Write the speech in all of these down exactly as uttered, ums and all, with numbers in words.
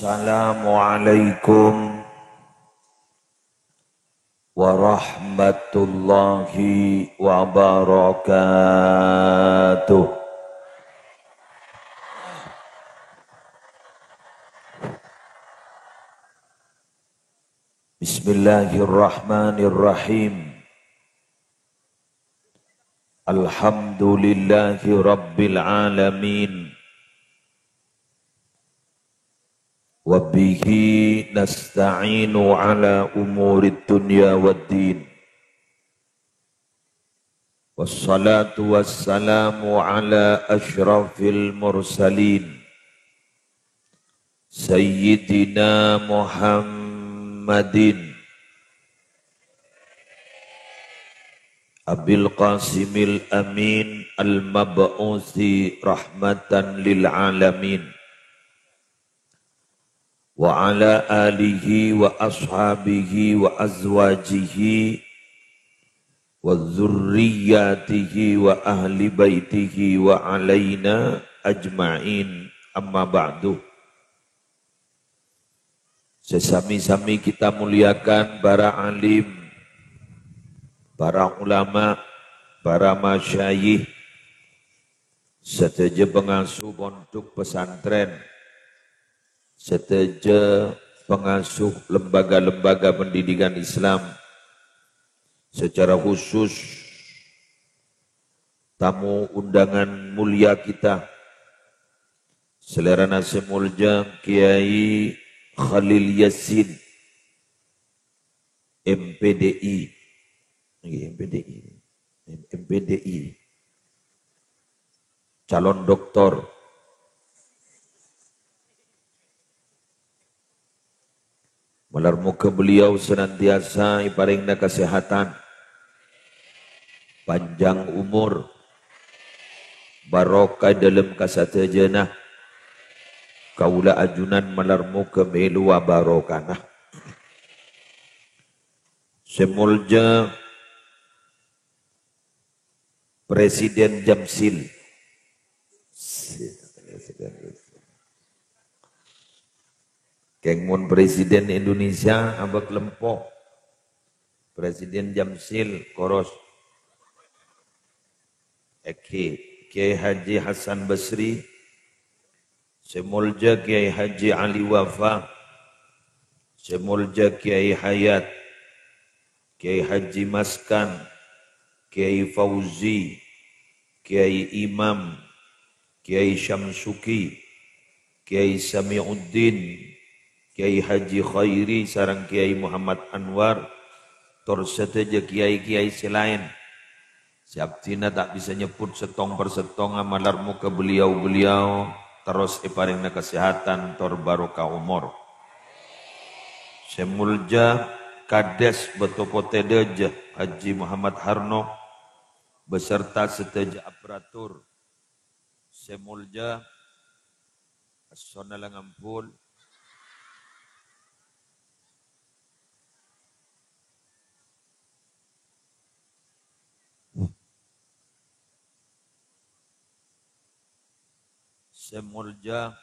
Assalamualaikum warahmatullahi wabarakatuh. Bismillahirrahmanirrahim. Alhamdulillahi rabbil alamin. Wa bihi nasta'inu ala umurid dunya waddin. Wassalatu wassalamu ala asyrafil mursalin, Sayyidina Muhammadin, Abil Qasimil Amin, al-mab'usi rahmatan lil alamin, wa ala alihi wa ashabihi wa azwajihi wa dzurriyyatihi wa ahli baitihi wa alaina ajma'in, amma ba'du. Sè sami-sami kita muliakan para alim, para ulama, para masyayikh, sadhâjâ pangasuh pondhuk pesantren, sadhâjâ pangasuh lembaga-lembaga pendidikan Islam, secara khusus tamu undangan mulia kita, salèrana sè molja Kiai Khalil Yasin, M P D I. Nggih, M P D I. M P D I. Calon doktor. Malar moghâ beliau senantiasa èparèngana kasèhatan, panjang umur, barokah è dhâlem kasadhâjâna. Kaulâ ajunan malar moghâ mèlowa barokana. Sè molja Presiden Jamsil. Kèng mon Presiden Indonesia abâk lempo. Presiden Jamsil koros. Èngghi, Kiai Haji Hasan Basri, sè molja Kiai Haji Ali Wafa, sè molja Kiai Hayat, Kiai Haji Maskan, Kiai Fauzi, Kiai Imam, Kiai Syamsuki, Kiai Samiuddin, Kiai Haji Khairi, sareng Kiai Muhammad Anwar, tor sadhâjâ kiai-kiai sè laèn. Sè abdhina ta' bisa nyebbhut sèttong per sèttonga, malar moghâ beliau-beliau terros èparèngana kasèhatan tor barokah omor. Sè molja Kadès Bâto Potè Dâjâ Haji Muhammad Harno beserta sadhâjâ aparatur. Sè molja, essona la ngampol. Sè molja,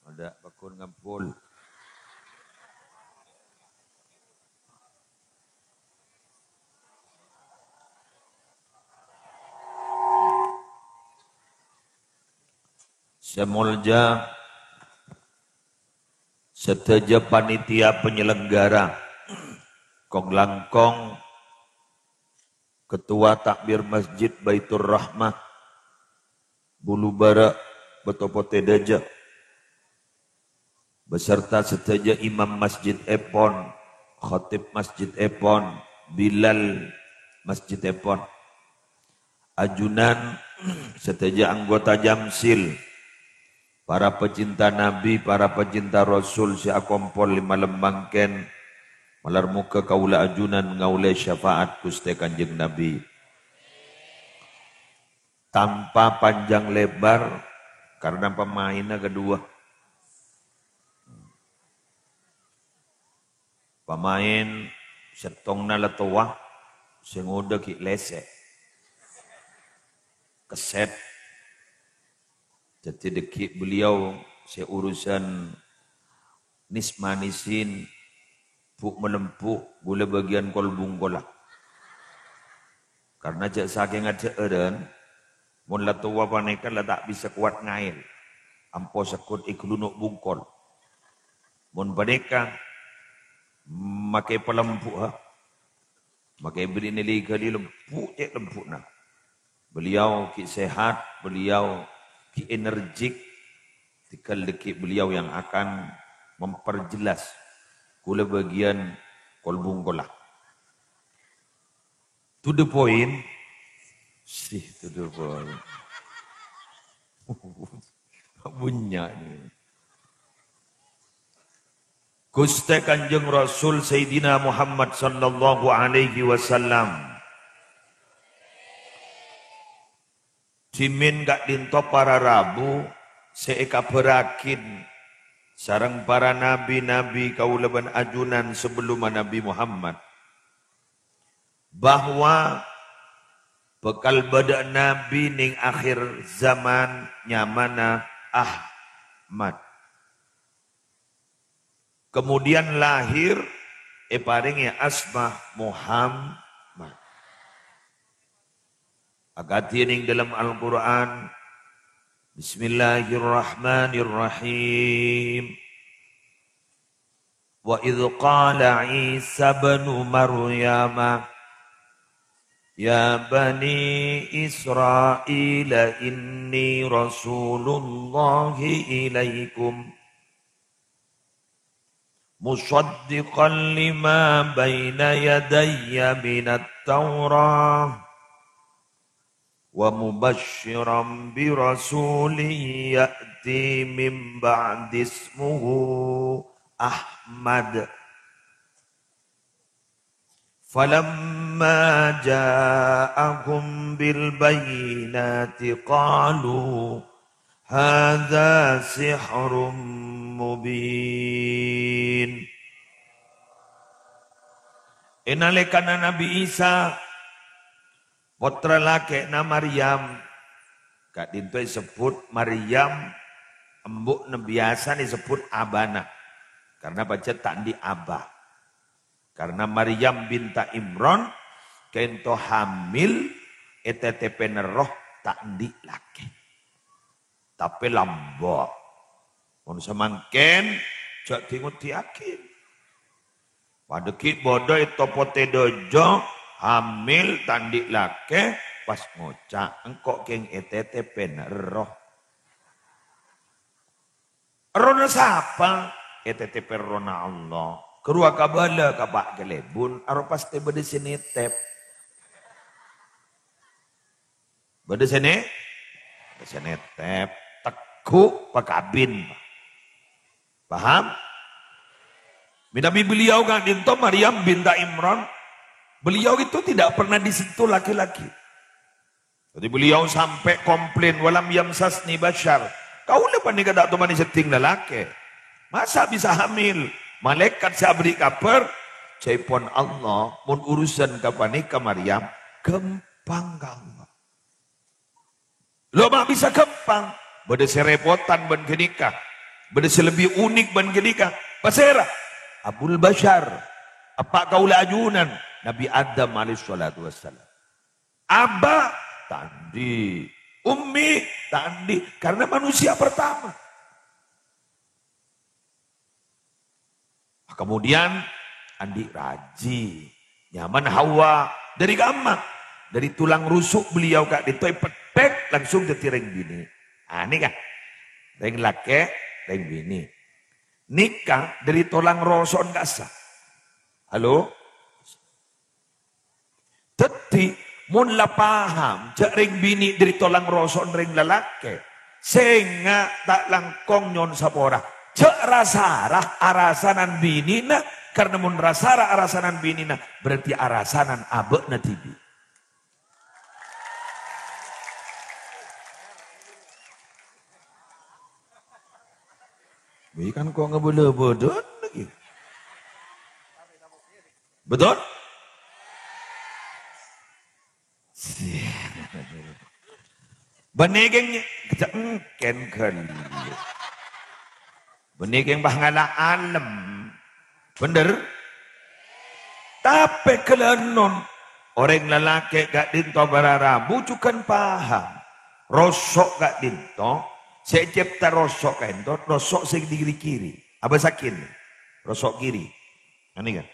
adâ' pagghun ngampol. Sè molja sadhâjâ panitia penyelenggara, kong-langkong Ketua Takmir Masjid Baitur Rahmah, Bulu Bara', Bâto Potè Dâjâ, beserta sadhâjâ imam masjid èpon, khatib masjid èpon, bilal masjid èpon. Ajunan sadhâjâ anggota Jamsil, para pecinta Nabi, para pecinta Rasul sè akompol è malem mangkèn, malar moghâ kaulâ ajunan ngaollè syafaat Ghustè Kanjeng Nabi. Tanpa panjang lebar, karena pemainna kedua. Pemain sèttongnga la towa, sè ngodâ ghi' lèsè'. Kesèt. Jadi dâgghi' beliau sè urusan Nis-manisin, bu'-malembu', ghulâ bâgiyân kol-bungkolla. Karna jhâ' sakènga dhâ'ârân, mon la towa panèka la ta' bisa kowat ngaèl, ampo segghut èghâlunok bungkol. Mon panèka, makè palembu'â, makè bâdâna li-ghâli lembu' cè' lembu'na. Beliau ghi' sehat, beliau ghi' enerjik, tinggal dâgghi' beliau yang akan memperjelas ghulâ bâgiyân kol-bungkolla. To the point. Sih, to the point. Bunyi ni. Ghustè Kanjeng Rasul Sayyidina Muhammad sallallahu alaihi wasallam. Dhimèn ka'dinto para rabu sè èkabhârraghi sareng para nabi-nabi kaulâ bân ajunan sabellunna Nabi Muhammad, bahwa bhâkal bâdâ nabi neng akhir zaman nyamana Ahmad. Kemudian lahir, èparèngè asma Muhammad. Akadhi neng dâlem Al-Qur'an, Bismillahirrahmanirrahim. Wa idh qala Isa ibnu Maryama, "Ya bani Israila inni rasulullahi ilaikum, musaddiqan lima baina yadayya minat Taurah, wa mubasysyiran bi rasulin ya'ti min ba'di ismuhu Ahmad." Falamma ja'ahum bil bayyinati qalu hadza sihrun mubin. È nalèkana Nabi Isa, pottra lakèna Maryam, ka'dinto èsebbhut Maryam, embu'na biyasana èsebbhut abana, karna pajhât ta' andi' aba. Karna Maryam binta Imran ka'dinto hamil, ètètèpè nerro ta' andi' lakè. Tapè lambâ'. Mon samangkèn, jhâ' di-ngodiyaghi. Padâ ghi' bâdâ è Topotè Dâjâ, hamil ta' andi' lakè, pas ngoca', "Engko' kèng ètètèpè nerro." Errohna sapa? Ètètèpè errohna Allah. Karowa kabâlâ ka Pa' Kalèbun, aro pastè bâdâ sè nètèp. Bâdâ sè nè-, bâdâ sè nètèp. Tegghu' pakabin. Paham? Mènabi beliau ka'dinto Maryam binta Imran, beliau itu tidak pernah disentuh laki-laki. Jadi beliau sampai komplain, "Walam yamsasni basyar." Kaulâ panèka ta' toman èseddhing lalakè. Masa bisa hamil? Malaèkat sè aberri' kabhâr, ca'èpon Allah, mon urusan ka panèka Maryam, ghâmpang ka Allah. Lo, ma' bisa ghâmpang. Bâdâ sè rèpotan bân ghânèka. Bâdâ sè lebbi unik bân ghânèka. Pasèra? Abul Basyar. Eppa' kaulâ ajunan, Nabi Adam alaihissalatu wassalam. Aba? Ta' andi'. Ummi? Ta' andi'. Karena manusia pertama. Kemudian andi' raji, nyamana Hawa. Dâri kamma? Dâri tolang rusu' beliau ka'dinto èpettèk, langsung dhâddhi rèng binè'. Ah, nèka. Rèng lakè', rèng binè'. Nèka dâri tolang roso'en ka'issa'. Halo? Dhâddhi, mon la paham jhâ' rèng binè' dâri tolang roso'en rèng lalakè', sènga' ta' langkong nyo'on sapora. Jhâ' ra-sara arasanan binèna, karna mon ra-sara arasanan binèna, berarti arasanan abâ'na dhibi'. Wih, kan kok ngebela-bedaan lagi. Betul? Bânnè kèng kejjhâ' engkèn ghâllu. Bânnè kèng pas ngala' alem. Bhender? Tapè ghellâ' non, orèng lalakè' ka'dinto para rabu jhughân paham. Rosso' ka'dinto, sè ècèpta rosso' ka'dinto, rosso' sè dhiri-kiri. Abâ' sakèn, rosso' kiri. Anèka.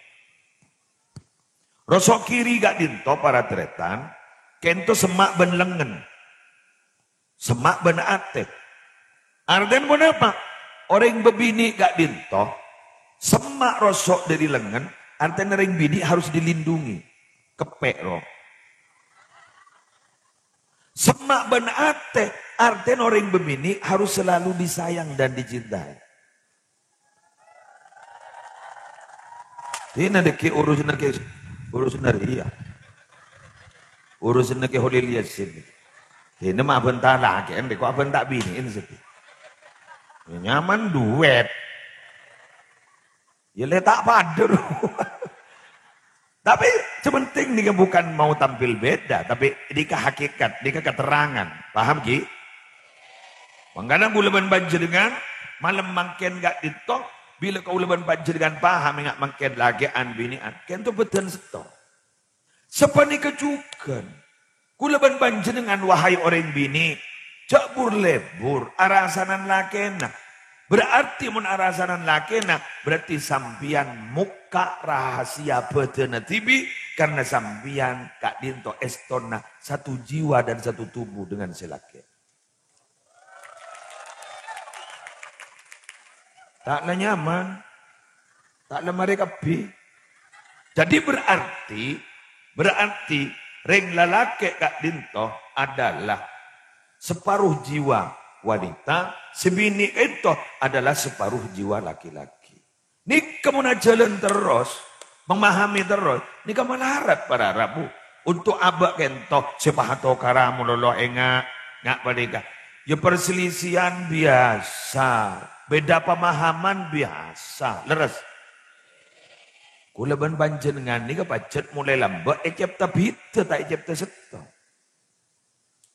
Rosso' kiri ka'dinto, para tarètan, ka'dinto semma' bân lengngen. Semma' bân atè. Artèna ponapa? Orèng bâbinè' ka'dinto, semma' rosso' dhâri lengngen, artèna rèng binè' harus dilindungi. Keppè' ro. Semma' bân atè, artèna orèng bâbinè' harus selalu disayang dan dicintai. Ini dâgghi' urusanna kè, urusanna rèya. Urusanna kè Holil Yasin. Ini mah abân ta' lakè'en, kok abân ta' binè'en sèdhi. Nyaman duwèt. Ya lè ta' padâ, ro. Tapè sè pentèng nèka bukan mau tampil beda, tapè nèka hakikat, nèka keterangan. Paham, ghi? Mangkana kaulâ bân panjhennengngan malem mangkèn ka'dinto, bilâ kaulâ bân panjhennengngan paham, enga' mangkèn lakè'an binè'an, ka'dinto bâdân sèttong. Sapanèka jhughân, kaulâ bân panjhennengngan, wahai orèng binè', jhâ' bur-lebur arasanan lakèna. Berarti mon arasanan lakèna, berarti sampèyan mokka' rahasia bâdânna dhibi', karna sampèyan ka'dinto èstona satu jiwa dan satu tubuh dengan sè lakè'. Ta' la nyaman. Ta' la marè kabbhi. Jadi berarti, berarti rèng lalakè' ka'dinto adalah separuh jiwa wanita, sè binè' ka'dinto adalah separuh jiwa laki-laki. Nèka mon ajhâlân terros, mamahami terros, nèka malarat para rabu. Untuk abâ' ka'dinto sè pahatokara malolo enga', nga' panèka. Ya perselisihan biasa, beda pemahaman biasa, lerres. Kaulâ bân panjhennengngan nèka pajhât molaè lambâ' ècèpta bhidhâ, ta' ècèpta sèttong.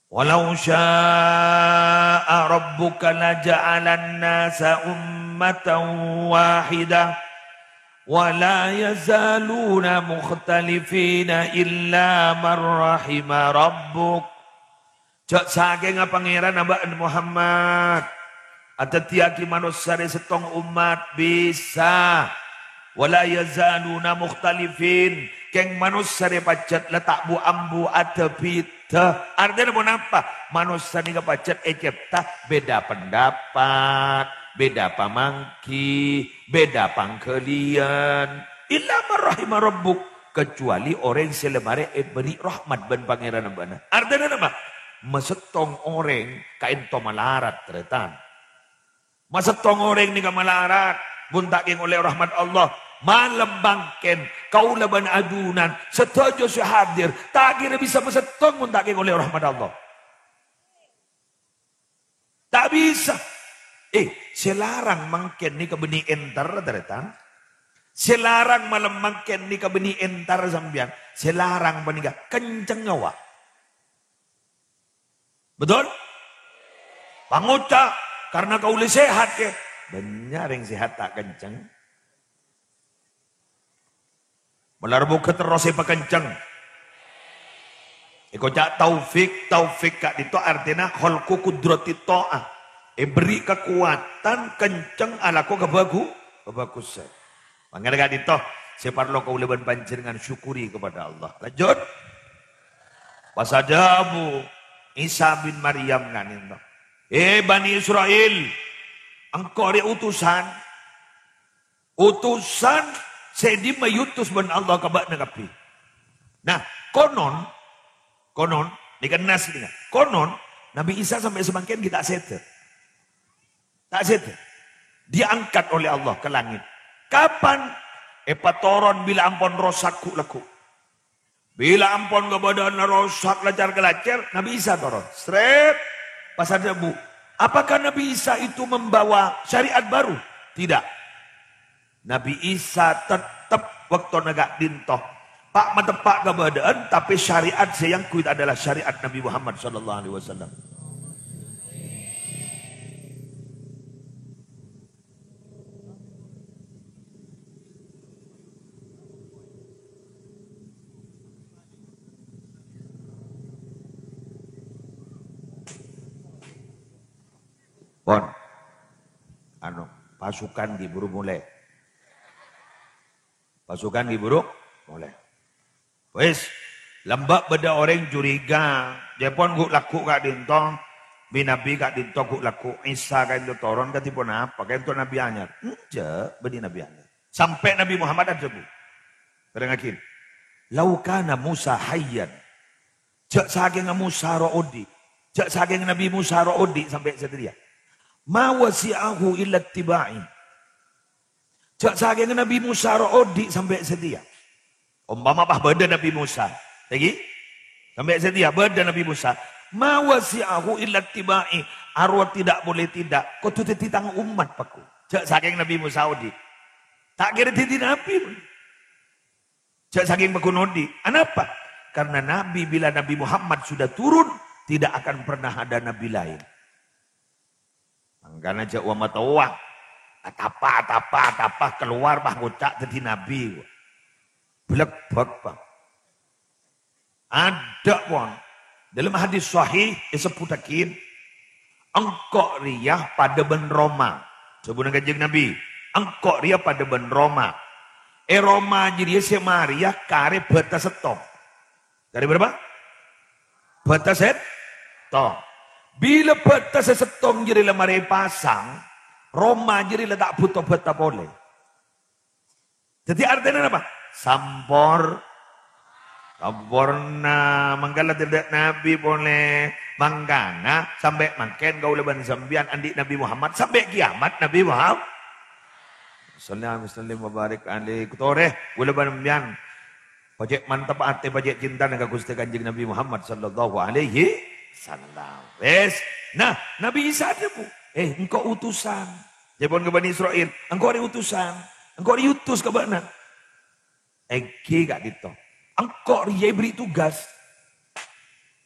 "Walau syaa rabbuka laja'alan nasa ummatan wahidah, wa la yazaluna mukhtalifina illa man rahima rabbuk." Jhâ' sakènga Pangèran abâ'na Muhammad. Adhâddhiyâghi manossa rè sèttong ommat, bisa. "Wa la yazaluna mukhtalifin." Kèng manossa rè pajhât la ta' bu-ambu adâ-bhidhâ. Artèna ponapa? Manossa nèka pajhât ècèpta beda pendapat, beda pamangghi, beda pangghâliyân. Illa man rahima rabbuk. Kecuali orèng sè la marè èbherri' rahmat bân Pangèranna bâ'na. Artèna napa? Masèttong orèng ka'dinto malarat, tarètan. Masèttong orèng nèka malarat, mon ta' kèng ollè rahmat Allah. Malem mangkèn, kaulâ bân ajunan, sadhâjâ sè hadir, ta' kèra bisa masèttong mon ta' kèng ollè rahmat Allah. Ta' bisa. Eh, sè larang mangkèn nèka bânnè entar, tarètan. Sè larang malem mangkèn nèka bânnè entar sampèyan. Sè larang panèka kencengnga, wa. Betul? Pangoca', karena kaulâ sehat, ya. Bânnya' rèng sehat ta' kenceng. Malar moghâ terros èpakenceng. Èkoca' taufik, taufik ka'dinto artèna khalqu qudratit tha'ah. Èbherri' kakowadhân kenceng alako kabhâghu-, kabhâghusân. Mangkana ka'dinto sè parlo kaulâ bân panjhennengngan syukuri kepada Allah. Lanjut. Pas adhâbu Isa bin Maryam ka'dinto, "He Bani Israel, engko' rè utusan." Utusan sè dimma èutus bân Allah ka bâ'na kabbhi. Nah, konon, konon, nèka nas nèka. Konon, Nabi Isa sampè' samangkèn ghi' ta' sèdhâ. Ta' sèdhâ. Diangkat oleh Allah ke langit. Kapan? Èpatoron bilâ ampon rosak ghu'-lagghu'. Bilâ ampon kabâdâ'ânna rosak lacar-kalacèr, Nabi Isa toron. Sret, pas adhâbu, "Apakah Nabi Isa itu membawa syariat baru?" Tidak. Nabi Isa tettep bâktona ka'dinto. Pa' mateppa' kabâdâ'ân, tapè syariat sè èangghuy adalah syariat Nabi Muhammad sallallahu alaihi wasallam. Pon. Anu, pasukan ghi' buru molè. Pasukan ghi' buru molè. Wis, lambâ' bâdâ orèng curiga, "Jâ' pon ghu'-lagghu' ka'dinto, bi-nabi ka'dinto ghu'-lagghu', Isa ka'dinto toron, kadhi ponapa? Ka'dinto nabi anyar?" Enjâ', bânnè nabi anyar. Sampè' Nabi Muhammad adhâbu, parèngaghi, "Lau kana Musa hayyan," jâ' sakènga Musa rowa odi', jâ' sakènga Nabi Musa rowa odi' sampè' satèya, "ma wasi'ahu illa ittiba'i." Jâ' sakènga Nabi Musa rowa odi' sampè' satèya. Ompama pas bâdâ Nabi Musa. Lagi? Sampè' satèya bâdâ Nabi Musa. "Ma wasi'ahu illa ittiba'i." Arowa tidak boleh tidak. Kodhu dhâddhi tang ommat, Pakku. Jâ' sakèng Nabi Musa odi'. Ta' kèra dhâddhi nabi, pon. Jâ' sakèng paggun odi'. Anapa? Karena Nabi, bila Nabi Muhammad sudah turun, tidak akan pernah ada nabi lain. Mangkana jâ' wa matowa. Atapa, atapa, atapa, kalowar, pas ngoca' dhâddhi nabi. Blebbek, Pak. Adâ', pon. Dalam hadis sahih èsebbhuttaghi, "Engko' rèya padâ bân Roma." Dhâbuna Kanjeng Nabi, "Engko' rèya padâ bân Roma." È Roma jârèya sè marèya karè bâttas sèttong. Karè bârâmpa? Bâttas sèttong. Bilâ bâttas sè sèttong jârèya la marè èpasang, Roma jârèya la ta' bhuto bâttas polè. Dhâddhi artèna napa? Sampor-, samporna. Mangkana tadâ' nabi polè. Mangkana sampè' mangkèn kaulâ bân sampèyan andi' Nabi Muhammad, sampè' kiyamat Nabi Muhammad. Shalli wa sallim wa barik alaih. Torè, kaulâ bân sampèyan pajhât mantep atè, pajhât cintana ka Ghustè Kanjeng Nabi Muhammad sallallahu alaihi wasallam. Wes. Nah, Nabi Isa adhâbu, "Eh, engko' utusan." Jâ' pon ka Bani Israil, "Engko' rè utusan. Engko' rè utus ka bâ'na." Èngghi ka'dinto. Engko' rèya èberri' tugas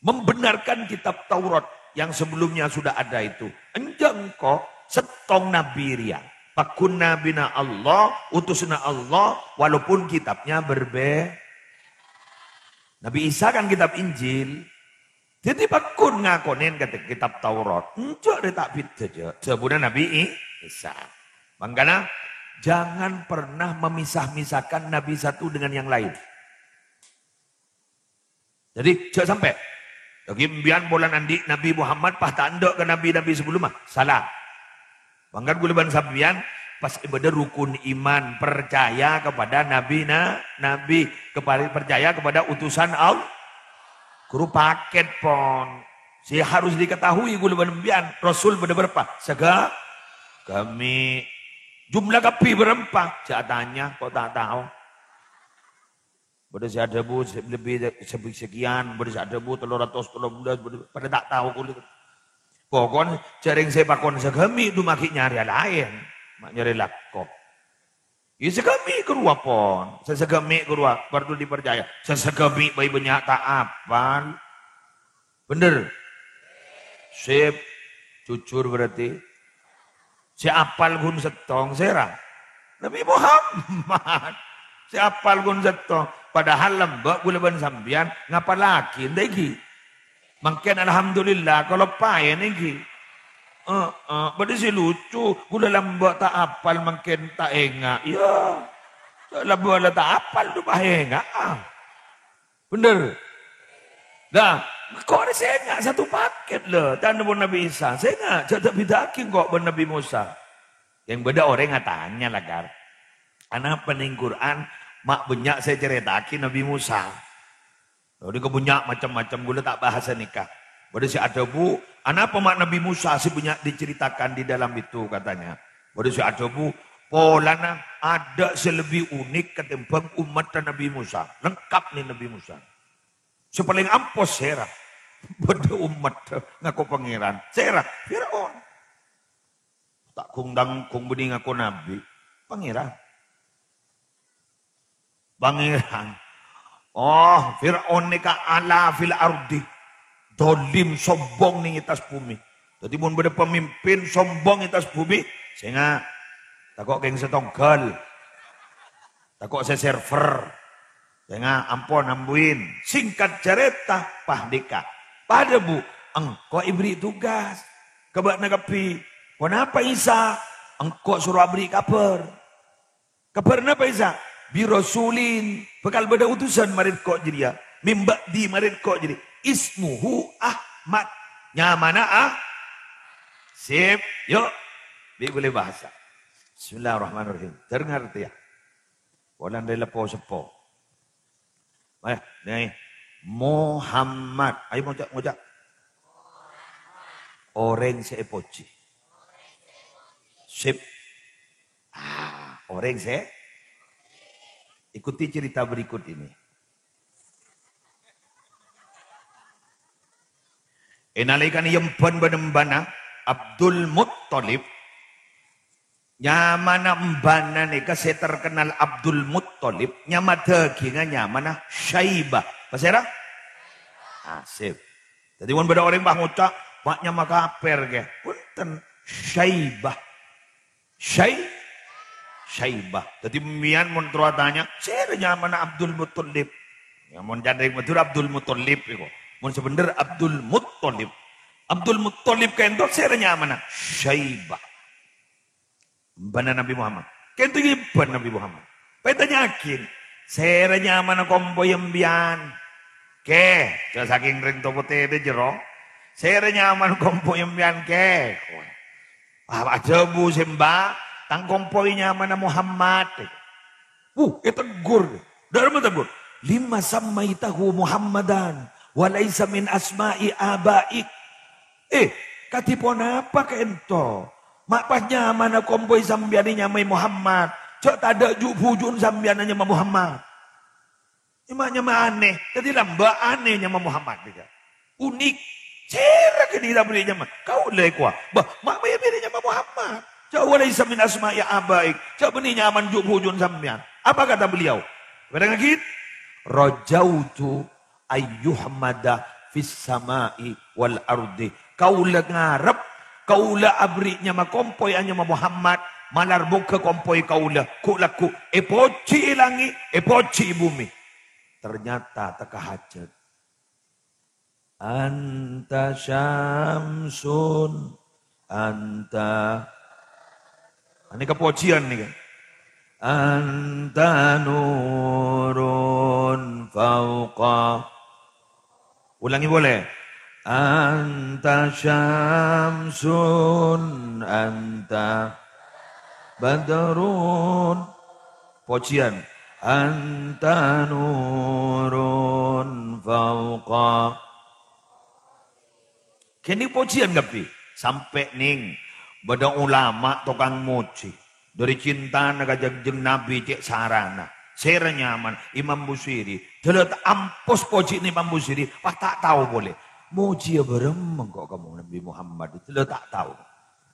membenarkan kitab Taurat yang sebelumnya sudah ada itu. Enjâ' engko', sèttong nabi rèya. Paggun nabina Allah, utusna Allah, walaupun kitabnya berbeda. Nabi Isa kan kitab Injil. Dhâddhi paggun ngakonè ka kitab Taurat. Enjâ' rè ta' bhidhâ, jâ'. Dhâbuna Nabi I-, Isa. Mangkana, jangan pernah memisah-misahkan nabi satu dengan yang lain. Jadi, jâ' sampè'. Lagi embiyan polana andi' Nabi Muhammad pas ta' endâ' ka nabi-nabi sebelumma. Salah. Mangkana kaulâ bân sampèyan pas ibadah rukun iman, percaya kepada nabi-na-, nabi, kepada, percaya kepada utusan Allah. Ghuru paket, pon. Sè harus diketahui kaulâ bân sampèyan, Rasul bâdâ bârâmpa? Saga-, gami. Jumlah kabbhi bârâmpa? Jâ' atanya, kok ta' tao. Bâdâ sè adhâbu se-, lebbi se-, sekian, bâdâ sè adhâbu tello ratos tello bellâs, bâdâ, padâ ta' tao kaulâ. Pokokna jhâ' rèng sè pakon sagâmè' dhu maghi' nyarè laèn, ma' nyarè lako. Iyâ sagâmè' karowa pon, sè sagâmè' karowa parlo dipercaya. Sè sagâmè' bhâi bânnya' ta' apal. Bhender? Sip. Jujur berarti. Sè apal ghun sèttong, sèra? Nabi Muhammad. Sè apal ghun sèttong. Padahal lambâ' kaulâ bân sampèyan ngapallaghi, èngghi? Mangkèn alhamdulillah, kaloppaè, èngghi? Heeh, bâdâ sè lucu, kaulâ lambâ' ta' apal, mangkèn ta' enga'. Iyâ, lambâ' la ta' apal, dhu pas enga'. Bhender? Lah, kok arè sènga' satu paket, lho, ca'na pon Nabi Isa. Sènga', jhâ' ta'-bhidhâ'aghi engko' bân Nabi Musa. Yang bâdâ orèng atanya, laghâr, "Anapa neng Qur'an ma' bânnya' sè ècarèta'aghi Nabi Musa?" Lho, nèko bânnya' macem-macem, kaulâ ta' bahas nèka. Bâdâ sè adhâbu, "Anapa ma' Nabi Musa sè bânnya' diceritakan di dalam itu?" katanya. Bâdâ sè adhâbu, "Polana adâ' sè lebbi unik katèmbhâng ommaddhâ Nabi Musa. Lengkap nè Nabi Musa." Sè palèng ampo sèra? Bâdâ ommaddhâ ngako pangèran. Sèra? Fir'aun. Ta' ghung-tangghung bânnè ngako nabi. Pangèran. Pangèran. Oh, Fir'aun nèka ala fil ardi. Dolim, sombong neng è attas bhumè. Dhâddhi, mon bâdâ pamimpin sombong è attas bhumè, sènga', tako' kèng sè tongghâl. Tako' sè server. Sènga', ampon, ambuin. Singkat carèta, pas nèka. Pas adhâbu, engko' èberri' tugas ka bâ'na kabbhi. "Ponapa, Isa?" "Engko' soro aberri' kabhâr." "Kabhâr napa, Isa?" "Bi rasulin, bhâkal bâdâ utusan marè engko' jârèya. Min ba'di, marè engko' jârèya. Ismuhu Ahmad." Nyamana Ah-, sip, yo'. Bi' ghulâ bhâsa. Bismillahirrahmanirrahim. Dâr ngartèya. Polana rè leppo-seppo. Ayo, nèng. Muhammad. Ayo ngoca', ngoca'. Orèng sè èpojhi. Sip. Ah, orèng sè. Ikuti cerita berikut ini. È nalèkana èemban bân embana Abdul Muttalib, nyamana embana nèka sè terkenal Abdul Muttalib, nyama dâgingngè nyamana Syaibah. Pasèra? Asif. Dhâddhi, mon bâdâ orèng pas ngoca', "Ma' nyama kapèr, kè." Bhunten, Syaibah. Syai-, Syaibah. Dhâddhi, mèyan mon terro atanya, "Sèra nyamana Abdul Muttalib?" Ya, mon can rèng Madhurâ Abdul Muttalib iku. Mon sè bhendher Abdul Muttalib. Abdul Muttalib ka'dinto sèra nyamana? Syaibah. Embana Nabi Muhammad. Ka'dinto emban Nabi Muhammad. Pas ètanya'aghi, "Sèra nyamana kompoy empèyan?" "Kè, jhâ' sakèng rèng topo tèdâ jârèya. Sèra nyamana kompoy empèyan, kè?" "Ah, ajhâbu, Sèmba, tang kompoy nyamana Muhammad." Wuh, ètegghur. Dâ'remma ètegghur? "Lima sammaitahu Muhammadan wa laisa min asma'i abaik?" "Eh, kadhi ponapa ka'dinto? Ma' pas nyamana kompoy sampèyan ènyamaè Muhammad? Jhâ' tadâ' ju'-buju'na sampèyan nyama Muhammad." Nyama-nyama anè, dhâddhi lambâ' anè nyama Muhammad nèka. Unik. Sèra kènè' ta' bânnè nyama? Kaulâ èkowa. Bâh, ma' bânnè nyama Muhammad? Jhâ' wa laisa min asma'i abaik. Jhâ' bânnè nyamana ju'-buju'na sampèyan. Apa kata beliau? Bârengngaghi. "Rajautu ayyuhmada fis sama'i wal ardi." Kaulâ ngarep, kaulâ aberri' nyama kompoy anyama Muhammad, malar moghâ kompoy kaulâ ghu'-lagghu' èpojhi è langngè', èpojhi è bhumè. Ternyata tekka hajhât. "Anta syamsun, anta." Ini kepujian nih, kan? "Anta nurun fauqa." Ulangi boleh. "Anta syamsun, anta badrun." Pojian. "Anta nurun fauqa." Kènè' pojian kabbhi. Sampè' nèng bâdâ ulama tokang mojhi. Dâri cintana ka Kanjeng Nabi cè' sarana. Sèra nyamana Imam Busiri. Dâlâ ta' ampos pojina Imam Busiri, pas ta' tao polè. Mojiyâ bârâmma engko' ka Nabi Muhammad. Dâlâ ta' tao.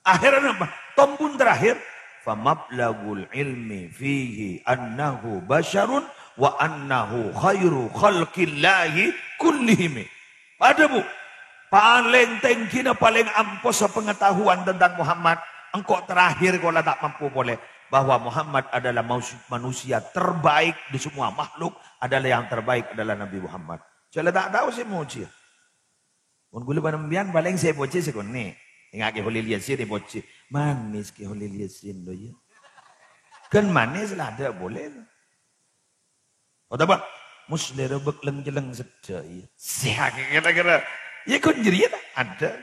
Akhirnya apa? Tompun terakhir, "Famablagul ilmi fihi annahu basyarun wa annahu khairu khalqillahi kullihimi." Padâ, Bu. Palèng tèngghina, palèng ampossa pengetahuan tentang Muhammad, engko' terakhir kaulâ ta' mampu polè, bahwa Muhammad adalah maus-, manusia terbaik di semua makhluk, adalah yang terbaik adalah Nabi Muhammad. Jhâ' la ta' tao sè mojiyâ. Mon kaulâ panambiyan palèng sè èpojhi sè konè'. Enga' Kè Kholil Yasin èpojhi. Manis Kè Kholil Yasin, lo, iyâ. Kan manis la adâ' polè, lo. Otabâ, "Mus, lèra bâk leng-celleng seddhâ, iyâ." Sè kira-kira. Iyâ, kan jârèya, ta'? Adâ'.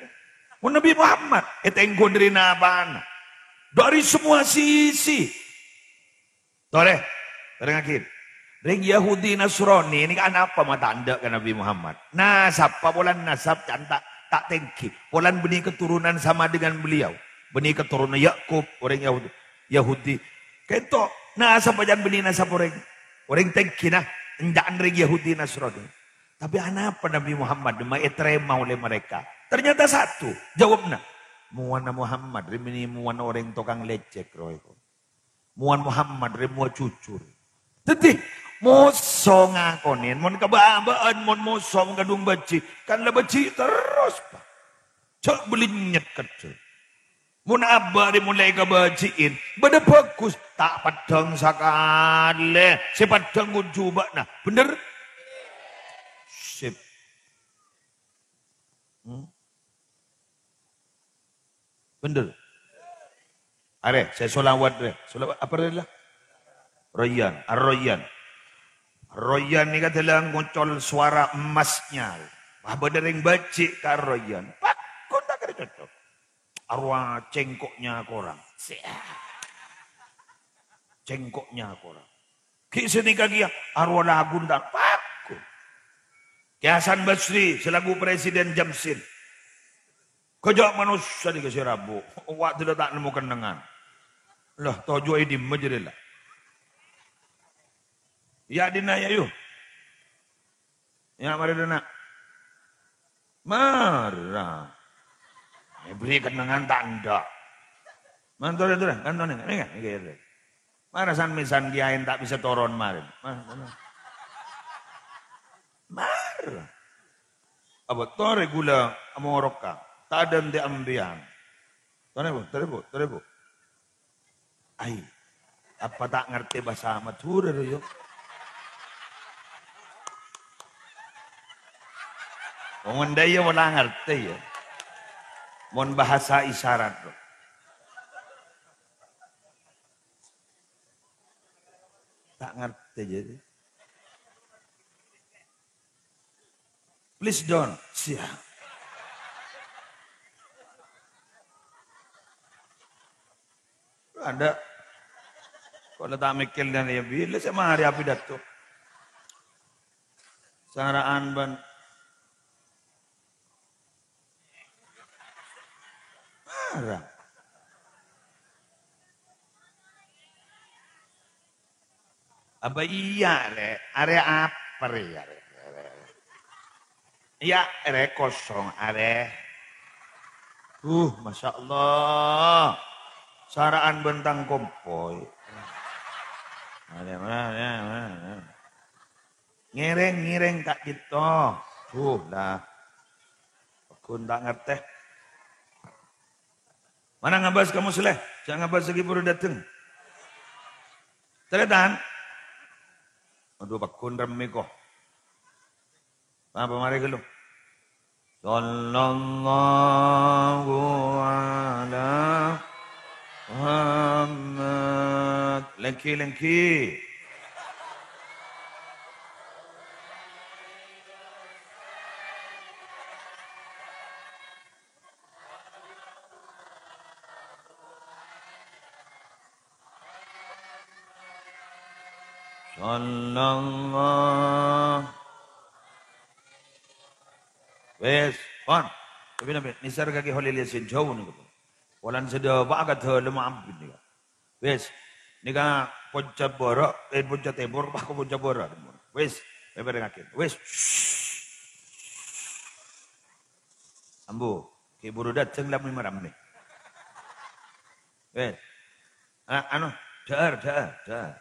Mon Nabi Muhammad, ètèngghu dâri napana. Dâri semua sisi. Torè, bârengngaghi. Rèng Yahudi Nasrani nèka anapa ma' ta' endâ' ka Nabi Muhammad? Nasabhâ polana nasab can ta', ta' tèngghi. Polana bânnè keturunan sama dengan beliau. Bânnè keturunan Yakub, orèng Yahudi. Yahudi. Kento, nasabhâ can bânnè nasab orèng, orèng tèngghina, enca'na rèng Yahudi Nasrani. Tapè anapa Nabi Muhammad ma' ètarèma olè mereka? Ternyata satu, jawabna. Mowana Muhammad, rè bânnè mowana orèng tokang lècèk, roh, èko. Mowana Muhammad rè mowa jujur. Dhâddhi, moso ngakonè, mon kabâ-, bâ'ân mon moso mon kadhung bâji', kan la bâji' terros, Pa'. Jhâ' bâlinyet kadhâ. Mon abâ' rè mon la èkabâji'in, bâdâ bhâghus, ta' peddhâng sakalè. Sè peddhâng ghun jhubâ'na. Bhender? Sip. Hmm? Bhender. Arè, sè sholawat rè. Sholawat apa rè la? Rayyan, Ar-Rayyan. Rayyan nèka dâlâ ngocol suara emasnya. Wah, bâdâ rèng bâji' ka Ar-Rayyan. Paggun ta' kèra cocok. Arowa cengkoknya korang. Siap. Cengkoknya korang. Ghi' sanèka kèya, arowa lagu ta' paggun. Kè Hasan Basri selaku Presiden Jamsin. Kajâ' manossa nèka sè rabu. Wa' dâlâ ta' nemmo kennengngan. Lah, toju' è dimma jârèya la? Yâ, dinna yâ, yu. Yâ, marè dinna. Mara. Èberri' kennengngan ta' endâ'. Man, torè, torè. Kan torè, nèka, nèka, nèka. Mara san-mèsan kèyaè ta' bisa toron marè. Mar-, mara. Apa torè ghulâ amoroka. Ta' dântè' ambiyân. Torè, Bu, torè, Bu, torè, Bu. Ai, apa ta' ngartè bhâsa Madhurâ, ro, yo? Wong endâ' iyâ pola ngartè, ya. Mon bhâsa isyarat, ro. Ta' ngartè, jadi. Please don't. Siap. Adâ'. Kok la ta' mèkkèr dâri bilâ sè marè apidato. Sara'an bân Mara. Apa iyâ, Rè'? Arè apa, Rè', ya, Rè'? Iyâ, Rè', kosong, arè. Uh, Masya Allah. Sara'an bân tang kompoy. Arè, mana, mana, mana? Ngèrèng, ngèrèng ka'dinto. Duh, la. Paggun ta' ngartè. Mana ngabâs ka Musleh? Jhâ' ngabâs laghi buru dâteng. Tarètan. Aduh, paggun remmè, ko. Apa marè ghâllu? Sallallahu ala Muhammad. Lèngghi, lèngghi. Sallallahu. Wis, pon. Tapi nabi, nèsèr kakè Kholil Yasin jhâu nèko. Polana sè dâpa'a ka dâlemma abit nèka. Wis, nèka ponca bârâ', eh, ponca tèmor, pas ka ponca bârâ'. Wis, èparèngaghi. Wis. Ambu, ghi' buru dâteng la mè-, marammè. Wis. Ah, anu, dhâ'âr, dhâ'âr, dhâ'âr.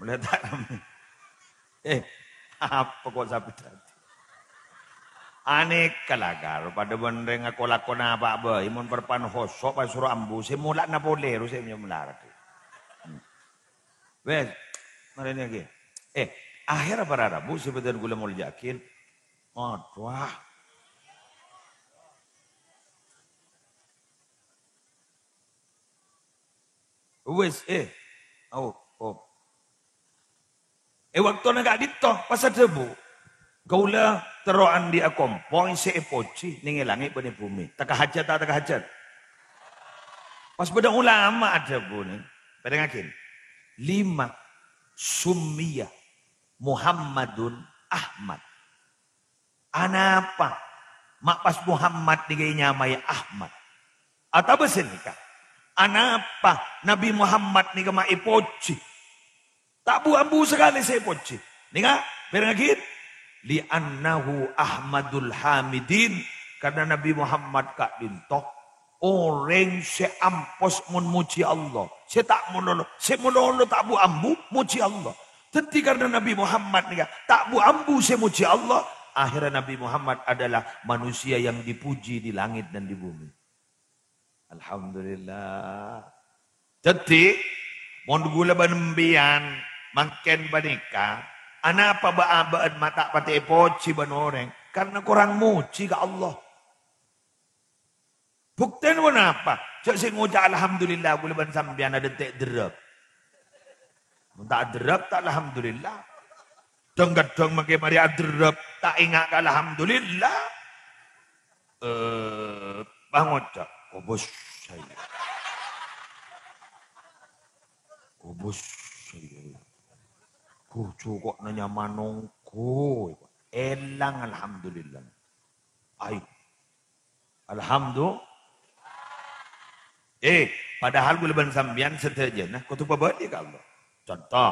Mulai ta' rammè. Eh, apa kok sampai dâteng? Anèka la, Kar, padâ bân rèng ako-lakona apa bhâi, mon parpan hoso' pas soro ambu, sè mola'na polè ro sè nyamlarat. Hmm. Wes, marèna ghi. Eh, akhèr para rabu sè bâdhân kaulâ molja'aghi. Aduh. Wes, eh. Au, oh. È bâktona ka'dinto, pas adhâbu, "Kaulâ terro andi'â kompoy sè èpojhi neng è langngè' bân è bhumè. Tèka hajhât ta' tèka hajhât?" Pas bâdâ ulama adhâbu, nè, parèngaghi, "Lima summiya Muhammadun Ahmad?" Anapa ma' pas Muhammad nèka ènyamaè Ahmad? Otabâ sanèka, anapa Nabi Muhammad nèka ma' èpojhi? Ta' bu-ambu sakalè sè èpojhi. Nèka, parèngaghi, "Li'annahu Ahmadul Hamidin," karna Nabi Muhammad ka'dinto orèng sè ampos mon mojhi Allah, sè ta' mololo, sè mololo ta' bu-ambu mojhi Allah. Dhâddhi, karna Nabi Muhammad nèka ta' bu-ambu sè mojhi Allah, akhirnya Nabi Muhammad adalah manusia yang dipuji di langit dan di bumi. Alhamdulillah. Dhâddhi, mon kaulâ bân sampèyan mangkèn panèka, anapa bâ'-abâ'ân ma' ta' patè èpojhi bân orèng? Karna korang mojhi ka Allah. Buktèna Ponapa? Jhâ' sè ngoca' alhamdulillah, kaulâ bân sampèyan adântè' derrep. Mon ta' aderrep, ta' alhamdulillah. Dhâng-kadhâng mangkè marè aderrep, ta' enga' ka alhamdulillah. Eh, pangoca', "Kobus saya. Kobus saya. Bojo kok nanya manongko." Èlang alhamdulillah. Ai. Alhamdulillah. Eh, padahal kaulâ bân sampèyan sadhâjâna kodhu pabâli ka Allah. Conto,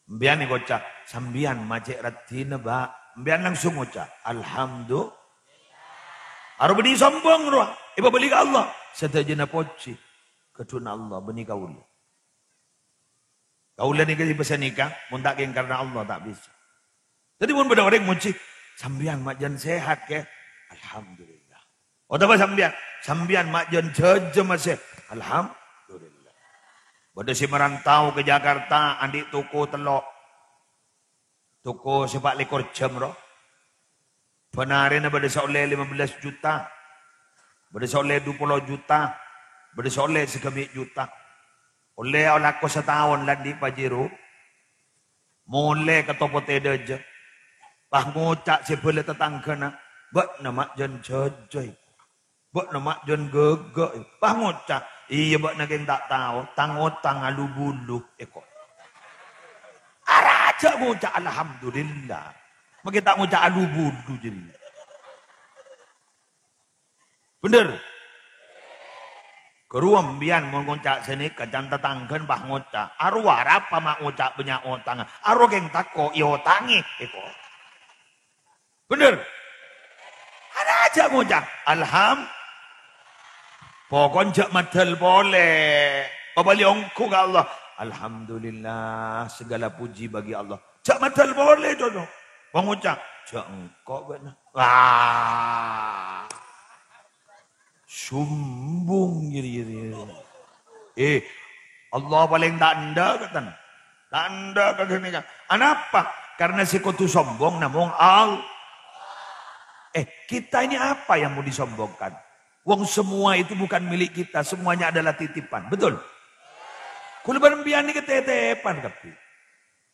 sampèyan èkoca', "Sampèyan ma' cè' raddhinna, Bâ'." Sampèyan langsung ngoca', "Alhamdulillah." Aro bânnè sombong rowa, èpabâli ka Allah. Sadhâjâna pojhi, kadhuna Allah, bânnè kaulâ. Kaulâ nèka sè pèssè nèka, mon ta' kèng karna Allah, ta' bisa. Dhâddhi, mon bâdâ orèng mojhi, "Sampèyan ma' jân sehat, Kè?" "Alhamdulillah." Otabâ sampèyan, "Sampèyan ma' jân jhâjâ masè?" "Alhamdulillah." Bâdâ sè marantau ka Jakarta, andi' toko tello'. Toko sè pa' lèkor jhâm, ro. Bân arèna bâdâ sè ollè lèma bellâs juta, bâdâ sè ollè du polo juta, bâdâ sè ollè sagâmè' juta. Ollè alako sataon la andi' Pajero. Molè ka Topo Tedajâ. Pas ngoca' sè bâlâ tatangghâna, "Bâ'na ma' jân jhâjâ." Bâ'na ma' jân ghâghâ, pas ngoca', "Iyâ, bâ'na kèng ta' tao, tang otang alu-bulu," èko. Arajâ ngoca' alhamdulillah. Mangkè ta' ngoca' alu-bulu jârèya. Bhender? Ghâruwa sampèyan mon ngoca' sanèka, can tatangghâna pas ngoca', "Arowa arapa ma' ngoca' bânnya' otangnga? Aro kèng tako' èotangè," èko. Bhender? Arajâ ngoca', "Alham-," pokon jhâ' maddhâl polè. Pabâli ongghu ka Allah. "Alhamdulillah, segala puji bagi Allah." Jhâ' maddhâl polè, Dono. Pangoca', "Jhâ' engko', bâ'na." Wah. Sombong, jârèya. Eh, Allah palèng ta' endâ' ka tan-, ta' endâ' ka ghânèka. Anapa? Karena sè kodhu sombong namong Allah. Eh, kita ini apa yang mau disombongkan? Wong semua itu bukan milik kita, semuanya adalah titipan. Betul? Kaulâ bân sampèyan nèka tètèpan kabbhi.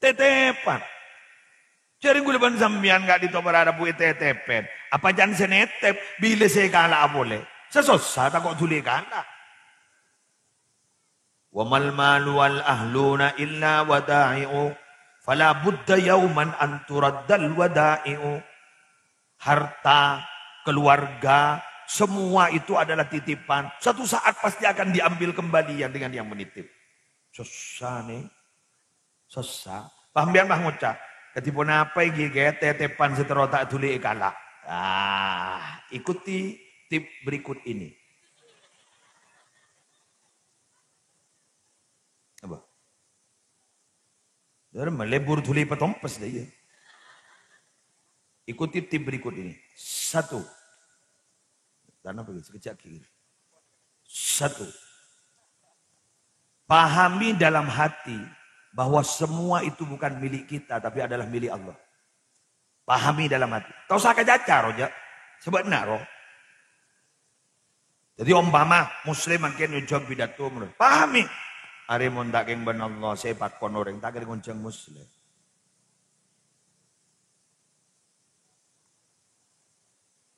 Tètèpan. Jhâreng kaulâ bân sampèyan ka'dinto para rabu ètètèpèn. Apa can sè nètèp, bilâ sè èkala'a polè? Sè sossa tako' dhuli èkala'. "Wa mal malu wal ahluna illa wada'i'u, fala budda yauman an turaddal wada'i'u." Harta, keluarga, semua itu adalah titipan. Suatu saat pasti akan diambil kembali yang dengan yang menitip. Sossa, nè. Sossa. Pas sampèyan pas ngoca', "Kadhi ponapa ghi, Kè, tètèpan sè terro ta' dhuli èkala'?" Ah, ikuti tip berikut ini. Apa? Dâremma lebur dhuli patompes dâ' iyâ. Ikuti tip berikut ini. Satu. Karena begitu, sekejap lagi. Satu. Pahami dalam hati bahwa semua itu bukan milik kita, tapi adalah milik Allah. Pahami dalam hati. Ta' osa kacaca, ro, jhâ'. Sabâ' enna', ro. Dhâddhi, ompama Muslim mangkèn nyonjhâng pidato, pahami. Arè mon ta' kèng bân Allah sè èpakon orèng, ta' kèra ngonjhâng Muslim.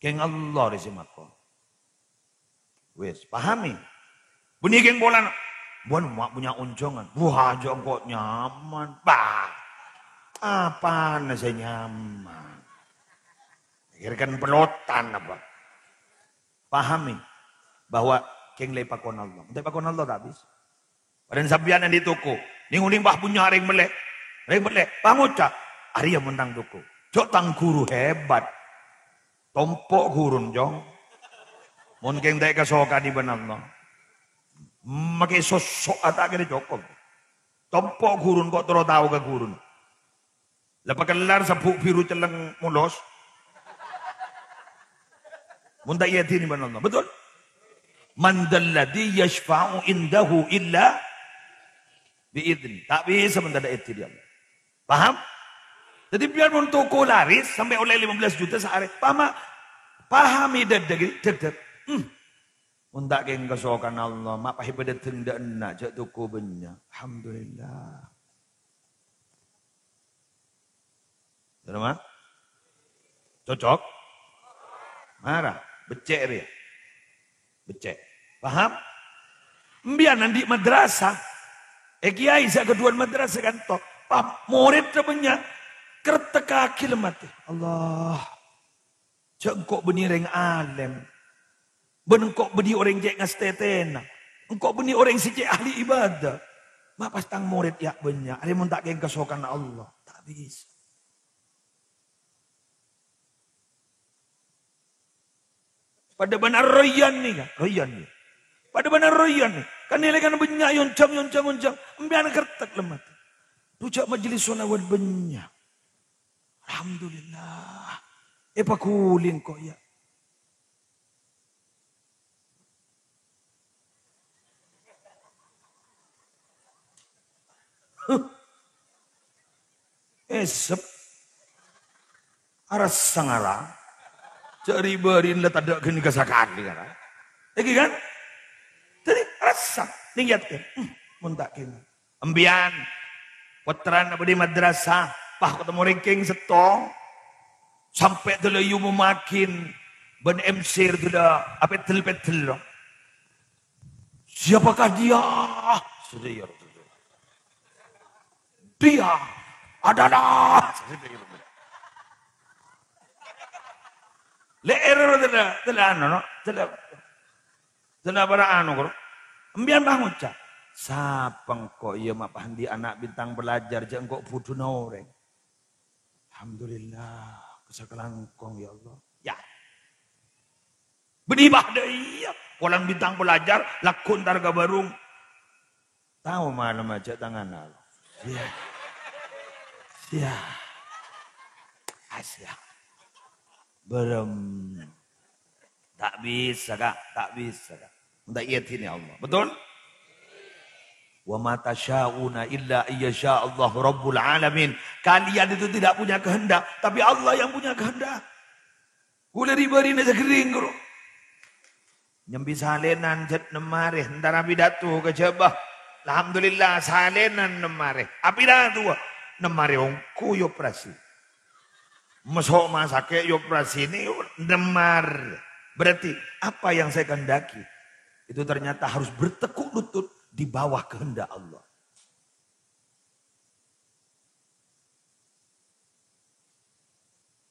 Kèng Allah rè sè makon. Wis, pahami. Bânnè kèng polana. "Bân ma' punya onjhângan." Wah, jhâ' engko' nyaman. Bah. Apana sè nyaman? Kèra kan pelotan apa? Pahami bahwa kèng la èpakon Allah. Mon ta' èpakon Allah ta' bisa. Padahal sampèyan andi' toko, nèng-onèng pas punya rèng mellè. Rèng mellè, pangoca', "Arèya mon tang toko. Jhâ' tang ghuru hebat." Tompo' ghurun, Cong. Mon kèng ta' èkasokanè bân Allah. Makè sosso' ta' kèra cokop. Tompo' ghurun kok terro tao ka ghurun. La pakellar sabbhu' biru celleng molos. Mon ta' èadhinè bân Allah. Betul? "Man dzalladzi yasyfa'u indahu illa bi'idzni." Ta' bisa mon tadâ' èdhinè Allah. Paham? Dhâddhi, biar mon toko laris sampè' ollè lèma bellâs juta saarè. Paham? Pahami dâddhâ ghi-, dâddhâ. Hmm. Mon ta' kèng kasokanna Allah, ma' pas èpadâteng dâ' enna', jhâ' toko bânnya'. Alhamdulillah. Terima? Cocok? Mara, beccè' rèya. Beccè'. Paham? Embiyân andi' madrasah. Eh, kiai sè aghâdhuwân madrasah kanto. Paham? Morèdda bânnya'. Kertekkaghi lemmattè. Allah. Jhâ' engko' bânnè rèng alèm. Bân engko' bânnè orèng cè' ngastètèna. Engko' bânnè orèng sè cè' ahli ibadah. Ma' pas tang morèd ya' bânnya'. Arè mon ta' kèng kasokanna Allah. Ta' bisa. Padâ bân Ar-Rayyan nèka, Rayyan nèka. Padâ bân Ar-Rayyan nèka. Kan nilai kan bânnya' yonjhâm, yonjhâm, yonjhâm. Embiyân kertek lemmattè. Dhu jhâ' majelis sholawat bânnya'. Alhamdulillah. Èpaghuli engko' ya. Esep. Arassa ngara. Jhâ' ri-bâri' la tadâ' ghânèka sakalè ngara. Èngghi kan? Dhâddhi arassa. Niyat kèng. Hmm, mon ta' kèng. Embiyân, pottrana bâdâ è madrasah, pas ketemu rèng kèng sèttong, sampè' dâla èomommaghi bân M C dâla apèddel-pèddel. "Siapakah dia?" Dia adalah. Lè' ero dâla, dâla anu, no? Dâla, dâla para anu, koro. Embiyân pas ngoca', "Sapa engko' iyâ ma' pas andi' ana' bintang pelajar, jhâ' engko' budhuna orèng." Alhamdulillah, kasakalangkong, ya Allah. Ya. Bâdâ ibadah, iyâ. Polana bintang pelajar, lagghu' entar ka bârung. Tao malem ajâ' tanganna. Sia. Sia. Asia. Berem. Ta' bisa, Ka'. Ta' bisa, Ka'. Mon ta' èadhinè Allah. Betul? "Wa ma tasya'una illa ayyasya Allahu rabbul alamin." Kalian itu tidak punya kehendak, tapi Allah yang punya kehendak. Kulâ ri-bâri'na saghâring, koro. Nyambi salènan jhât nemmarè, entara pidato ka Jhâbâ. Alhamdulillah, salènan nemmarè. Apidatowa? Nemmarè ongghu èoperasi. Maso' masakè' èoperasi nè nemmar. Berarti apa yang saya kehendaki itu ternyata harus bertekuk lutut di bawah kehendak Allah.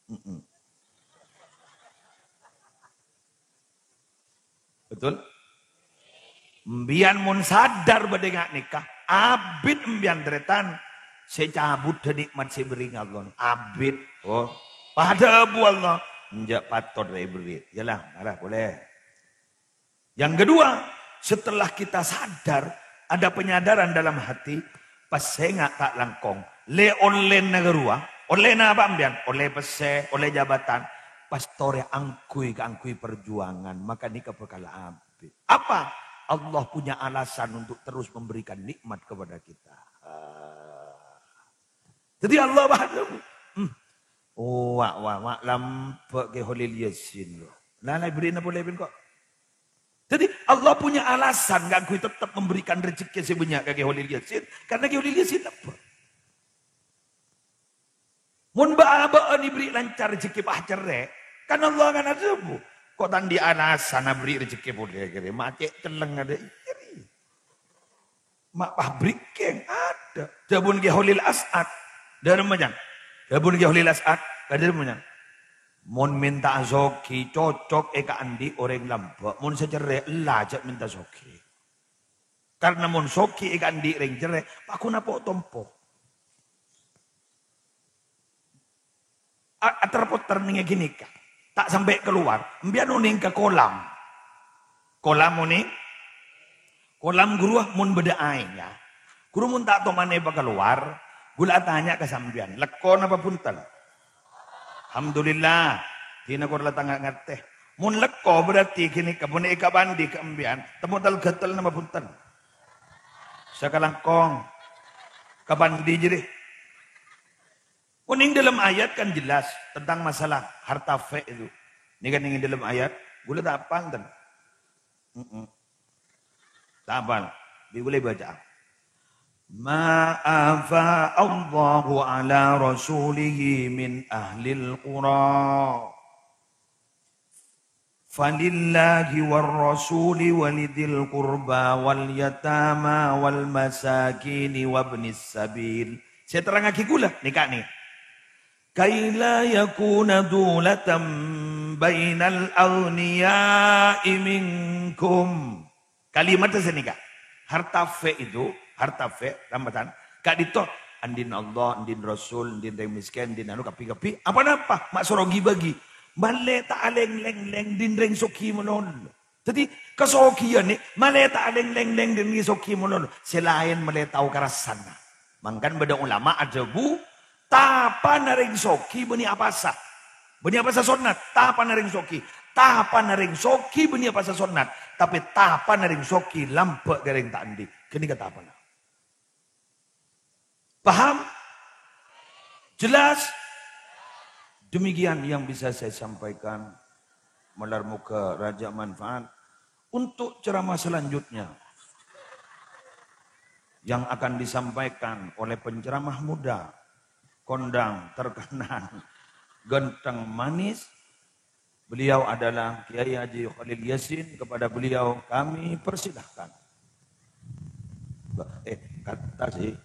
Mm-mm. Betul? Embiyân mon sadar bâdâ nga' nèka, abit embiyân tarètan sè cabudhâ nè'mat sè èbèrri'na Allah. Abit. Oh. Padâ bu Allah. Enjâ' patot rè èbèrri'. Yâ la, mara polè. Yang kedua, setelah kita sadar, ada penyadaran dalam hati, pessè nga' ta' langkong. Lè ollèna ghâruwa, ollèna apa embiyân? Ollè pessè, ollè jabatan. Pas torè angghuy kaangghuy perjuangan, maka nèka bhâkal abit. Apa? Allah punya alasan untuk terus memberikan nikmat kepada kita. Ah. Jadi Allah paham. Hmm. Oh, wa', wa', wa', lambâ' Kè Kholil Yasin, lo. Nah, la èbèrri'na polè bân ko'. Jadi, Allah punya alasan kaangghuy tetap memberikan rezeki sè bânnya' ka Kè Kholil Yasin, karena Kè Kholil Yasin lambâ'. Mon bâ'-abâ'ân èbèrri' lancar rezeki pas cerrè', kan Allah kan adhâbu, "Ko' ta' andi' alasan aberri' rezeki polè kèrè, ma' cè' celleng adâ' iyâ rè." Ma' pas bherri'na adâ'. Dhâbuna Kè Kholil As'ad. Dhâremma, Jang. Dhâbuna Kè Kholil As'ad. Ka dhâremma, Jang. Mon mènta'a soghi, cocok èkaandi' orèng lambâ'. Mon sè cerrè', ella jhâ' mènta soghi. Karna mon soghi èkaandi' orèng cerrè', paghun apo' tompo. A-, ater-poter neng è ghânèka. Ta' sampè' kalowar. Embiyân onèng ka kolam. Kolam onèng. Kolam ghâruwa mon bâdâ aèng, ya. Ghuru mon ta' toman èpakalowar, ghulâ atanya ka sampèyan, lekko napa bhunten? Alhamdulillah, dinah kor la tanga ngartè. Mon lekko berarti ghânèka, mon èkabandi ka embiyân, temmo tel-ghâtel napa bhunten? Sakalangkong. Kabandi jârèya. Oh, neng dalam ayat kan jelas tentang masalah harta fe itu. Ini kan neng dalam ayat, ghulâ ta' apal, enten. Mm-mm. Ta' apal. Bi' kulâ bâca'a. "Ma afa Allahu ala rasulihi min ahlil qura. Falillahi war rasuli walidil qurba wal yatama wal masakini wabnis sabil." Sè terrangaghi kulâ, nèka nè. "Kaila yakuna dulatan bainal aghniya'i minkum." Kalimat sanèka. Harta fe' itu, harta fe', rambatan. Ka'dinto, andin Allah, andin Rasul, andin rèng mèskèn, andin anu, kabbhi-kabbhi. Apa-napa? Ma' soro ghi-bâghi. Malè ta' alèng-lèng-lèng andin rèng soghi malolo. Dhâddhi, kasoghiyân nè, malè ta' alèng-lèng-lèng andin rèng soghi malolo. Sè laèn malè tao karassana. Mangkana bâdâ ulama adhâbu, "Tapana rèng soghi bânnè apasa. Bânnè apasa sonnat, tapana rèng soghi. Tapana rèng soghi bânnè apasa sonnat. Tapè tapana rèng soghi lambâ' ka rèng ta' andi'." Ghânèka tapana. Paham? Jelas? Demikian yang bisa saya sampaikan. Malar moghâ rajâ manfaat. Untuk ceramah selanjutnya yang akan disampaikan oleh penceramah muda, kondang terkenal, ganteng manis, beliau adalah Kiai Haji Khalil Yasin. Kepada beliau kami persilahkan. Ba-, eh, kata sih.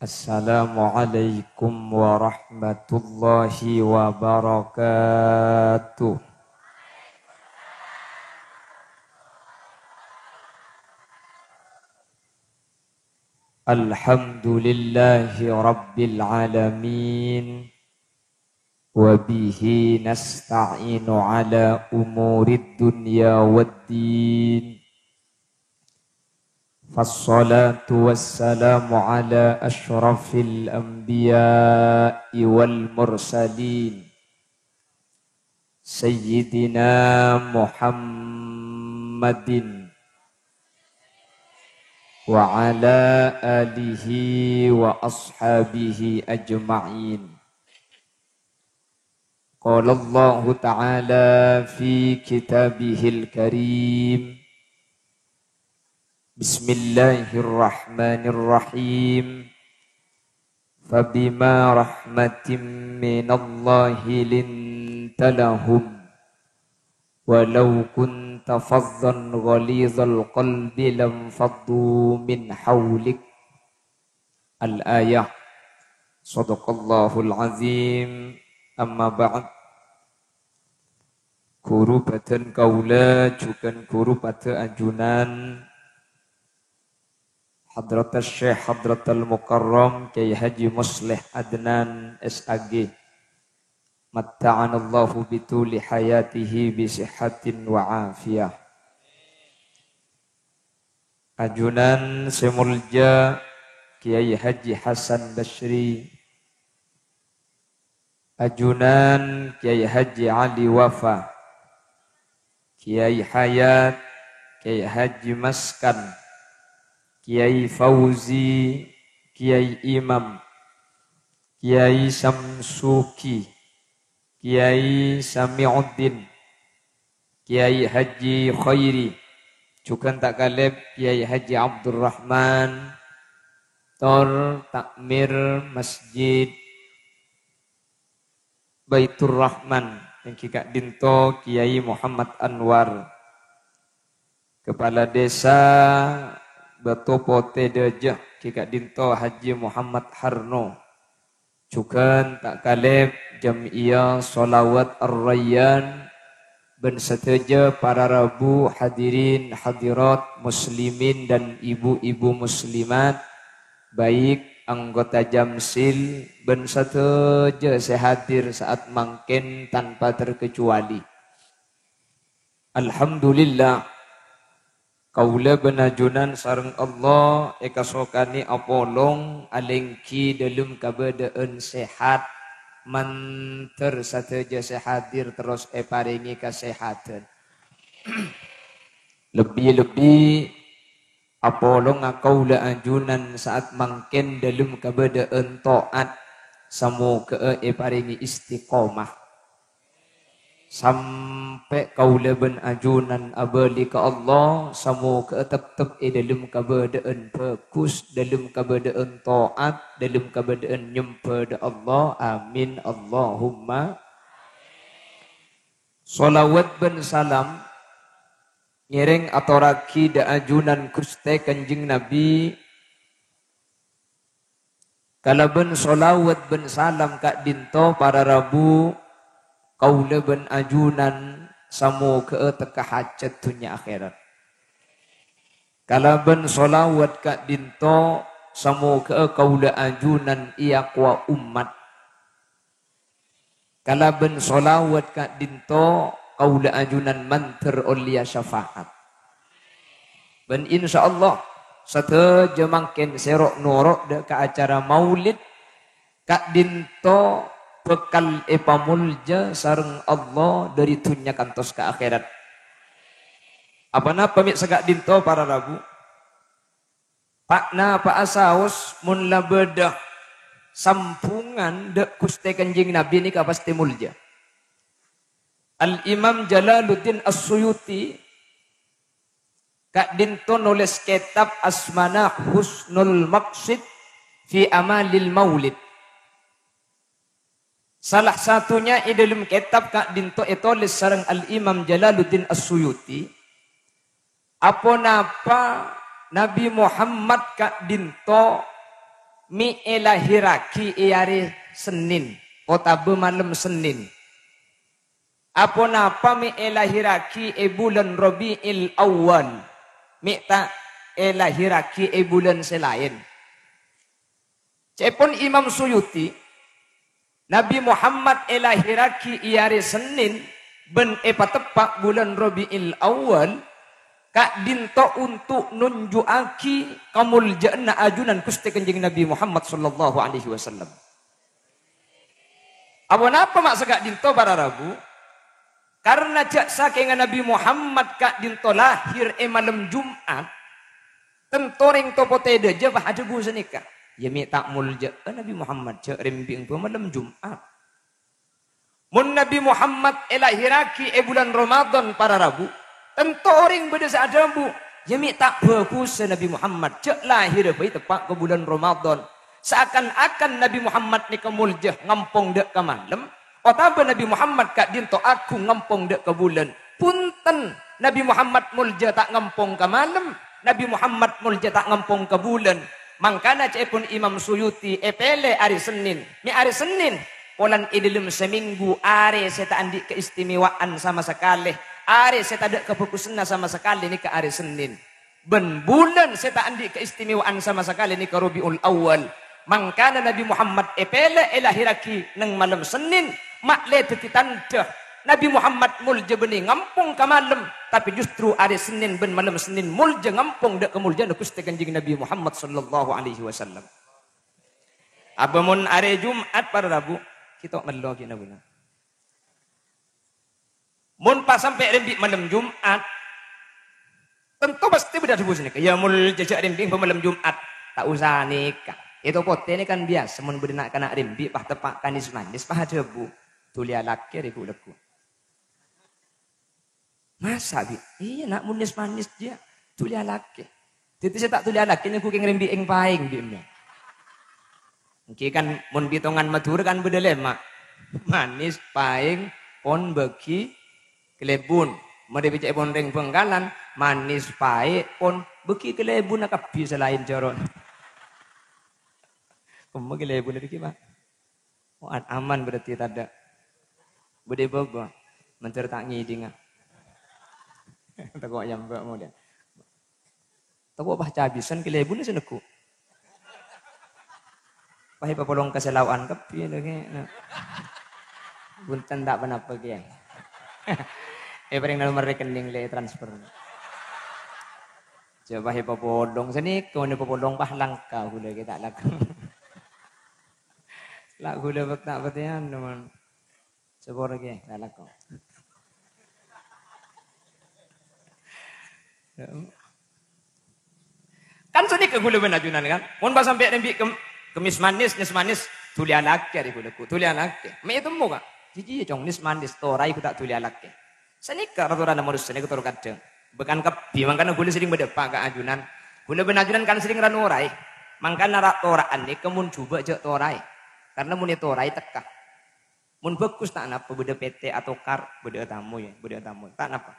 Assalamualaikum warahmatullahi wabarakatuh. Alhamdulillahi rabbil alamin. Wa bihi nasta'inu ala umurid dunya waddin. Fassalatu wassalamu ala asyrafil anbiya'i wal mursalin, Sayyidina Muhammadin wa ala alihi wa ashabihi ajma'in. Qala Allahu ta'ala fi kitabihil karim, bismillahirrahmanirrahim. Fabima rahmatim minallahi linta lahum, walau kunta fazzan ghalizal qalbi lam faddu min haulik. Al-ayah. Shadaqallahul azim. Amma ba'd. Ghuru bhâdhân kaulâ jhughân ghuru paḍâ ajunan, Hadratus Syekh Hadratul Mukarram Kiai Haji Musleh Adnan, S A G. Matta'anallahu bituli hayatihi bisihhatin wa afiyah. Ajunan sè molja Kiai Haji Hasan Basri, ajunan Kiai Haji Ali Wafa, Kiai Hayat, Kiai Haji Maskan, Kiai Fauzi, Kiai Imam, Kiai Samsuki, Kiai Samiuddin, Kiai Haji Khairi, jhughân ta' kalèp Kiai Haji Abdurrahman, tor takmir Masjid Baiturrahman, èngghi ka'ḍinto Kiai Muhammad Anwar. Kepala Desa Batu Pote Dâjâ, èngghi ka'ḍinto Haji Muhammad Harno. Jhughân ta' kalèp Jam'iyah Sholawat Ar-Rayyan Bân sadhâjâ para rabu, hadirin hadirat, muslimin dan ibu-ibu muslimat, baik anggota Jamsil bân sadhâjâ sè hadir saat mangkèn tanpa terkecuali. Alhamdulillah, kaulâ bân ajunan sareng Allah èkasokanè apolong alèngghi dâlem kabâdâ'ân sehat, mandhâr sadhâjâ sè hadir terros èparèngè kasehadhân. Lebbi-lebbi apolonga kaulâ ajunan saat mangkèn dâlem kabâdâ'ân to'at, samoghâ'â èparèngè istiqomah. Sampè' kaulâ bân ajunan abâli ka Allah, samoghâ'â teptep è dâlem kabâdâ'ân bhâghus, dâlem kabâdâ'ân to'at, dâlem kabâdâ'ân nyembhâ dâ' Allah. Amin, Allahumma. Sholawat bân salam ngèrèng atorraghi dâ' ajunan Ghustè Kanjeng Nabi. Kalabân sholawat bân salam ka'dinto para rabu, kaulâ bân ajunan samoghâ'â tekka hajhât dhunnya akhèrat. Kalabân sholawat ka'dinto samoghâ'â kaulâ ajunan èakowa ommat. Kalabân sholawat ka'dinto kaulâ ajunan mandhâr ollèya syafa'at. Bân insyaallah sadhâjâ mangkèn sè ro'-noro' dâ' ka acara maulid ka'dinto bhâkal èpamolja sareng Allah dâri dhunnya kantos ka akhèrat. Apa-napa mè' saka'dinto para rabu? Pa'-napa'a saos mon la bâdâ sambhungan dâ' Ghustè Kanjeng Nabi nèka pastè molja. Al-Imam Jalaluddin As-Suyuti ka'dinto nolès kètab asmana Husnul Maqsid fi Amalil Maulid. Salah satunya è dâlem kètab ka'dinto ètolès sareng Al-Imam Jalaluddin As-Suyuti, aponapa Nabi Muhammad ka'dinto mè' èlahèrraghi è arè Sennèn otabâ malem Sennèn? Aponapa mè' èlahèrraghi è bulân Rabiul Awal, mè' ta' èlahèrraghi è bulân sè laèn? Ca'èpon Imam Suyuti, Nabi Muhammad èlahèrraghi è arè Sennèn bân èpateppa' bulân Rabiul Awal, ka'dinto onto' nonjhu'aghi kamoljâ'ânna ajunan Ghustè Kanjeng Nabi Muhammad sallallahu alaihi wasallam. Aponapa ma' saka'dinto para rabu? Karna jâ' sakènga Nabi Muhammad ka'dinto lahir è malem Jum'at, tanto rèng topotè dâjâ pas adhâbu sanèka, "Iyâ mè' ta' moljâ'â Nabi Muhammad, jâ' rèmbi'eng bâ malem Jum'at." Mon Nabi Muhammad èlahèrraghi è bulân Ramadan para rabu, tanto orèng bâdâ sè adhâbu, "Iyâ mè' ta' bhâghusâ Nabi Muhammad, jâ' lahèrra bhâi teppa' ka bulân Ramadan." Saakan-akan Nabi Muhammad nèka molja ngampong dâ' ka malem, otabâ Nabi Muhammad ka'dinto aghung ngampong dâ' ka bulân. Bhunten, Nabi Muhammad molja ta' ngampong ka malem, Nabi Muhammad molja ta' ngampong ka bulân. Mangkana ca'èpon Imam Suyuti èpèlè arè Sennèn. Mè' arè Sennèn, polana è dâlem samènggu arè sè ta' andi' kaistimewaan sama sakalè, arè sè tadâ' kabhâghusânna sama sakalè nèka arè Sennèn. Bân bulân sè ta' andi' kaistimewaan sama sakalè nèka Rabiul Awal. Mangkana Nabi Muhammad èpèlè èlahèrraghi neng malem Sennèn, ma'lè dhâddhi tandhâ Nabi Muhammad molja bânnè ngampong ka malem, tapè justru arè Sennèn bân malem Sennèn molja ngampong dâ' kamoljâ'ânna Ghustè Kanjeng Nabi Muhammad sallallahu alaihi wasallam. Apa mon arè Jum'at para rabu, kèto ngello ghi' na-buna. Mon pas sampè' rembi' malem Jum'at, tanto pastè bâdâ adhâbu sanèka, "Iyâ molja jâ' rembi' bâ malem Jum'at." Ta' osa nèka. È topotè nèka kan biyasa mon bâdâ na'-kana' rembi' pas teppa' ka nès-manès pas adhâbu, "Dhuli alakè rè ghu'-lagghu'." "Masa', Bi'?" "Iyâ, na', mon nès-manès jâ' dhuli alakè." Dhâddhi sè ta' dhuli alakè nèngghu kèng rembi'èng paèng, Bi', emma. Èngghi kan mon bitongan Madhurâ kan bâdâ lèma'. Manès, paèng, pon, bâghi, kalèbun. Mon rè bâca'èpon rèng Bhângkalan, manès, paè', pon, bâghi kalèbunna kabbhi sè laèn corona. Kemma kalèbunna dhâggi', Pa'? Oh, a-, aman berarti tadâ'. Bâdâ bâbâ. Mandhâr ta' ngèdhinga. Tako' nyambe' molè. Tako' pas cabisân kalèbunna sè neggu'. Pas èpapolong ka sè lao'an kabbhi lagi. Bhunten ta' ponapa, Kèyaè. Èparèng nomer rekening lè transfer. Jhâ' pas èpapolong, sanèka mon èpapolong pas langka ghulâ ghi' ta' lako. La ghulâ bek ta' patèyan, mon. Sapora, Kè, la lako. Kan sanèka ghulâ bân ajunan, kan? Mon pas sampè' nembi' kem-, kemmis manis, nes manis, dhuli alakè arè ghulâ, ghu, dhuli alakè. Mè' ètemmo, Ka'? Jhâ' jiyâ, Cong, nes manis, toraè ghu ta' dhuli alakè. Sanèka ratoranna manossa nèka toro' kadhâng. Bhâkal kabbhi, mangkana ghulâ serrèng bâdâ pa' ka ajunan. Ghulâ bân ajunan kan serrèng ranoraè. Mangkana ra-, tora'an nèka mon jhubâ' jhâ' toraè. Karna mon ètoraè tekka. Mon bhâghus ta' napa, bâdâ pètè atokar, bâdâ tamoy, bâdâ tamoy. Ta' napa.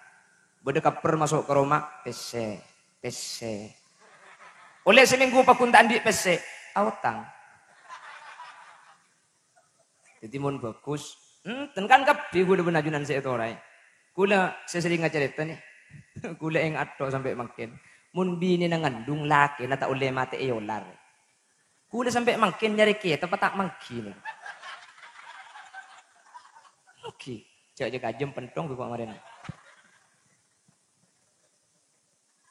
Bâdâ kabbher maso' ka roma, pèssè, pèssè. Ollè samènggu pagghun ta' andi' pèssè, aotang. Dhâddhi mon bhâghus, enten kan kabbhi ghulâ bân ajunan sè ètoraè. Ghulâ sè serrèng acarèta nè. Ghulâ ènga' tho sampè' mangkèn. Mon binèna ngandung, lakèna ta' ollè matè'è olar. Ghulâ sampè' mangkèn nyarè kètabbhâ ta' mangghi nè. Mangghi. Jhâ', jhâ' kajâm penthong ghu kok marèna.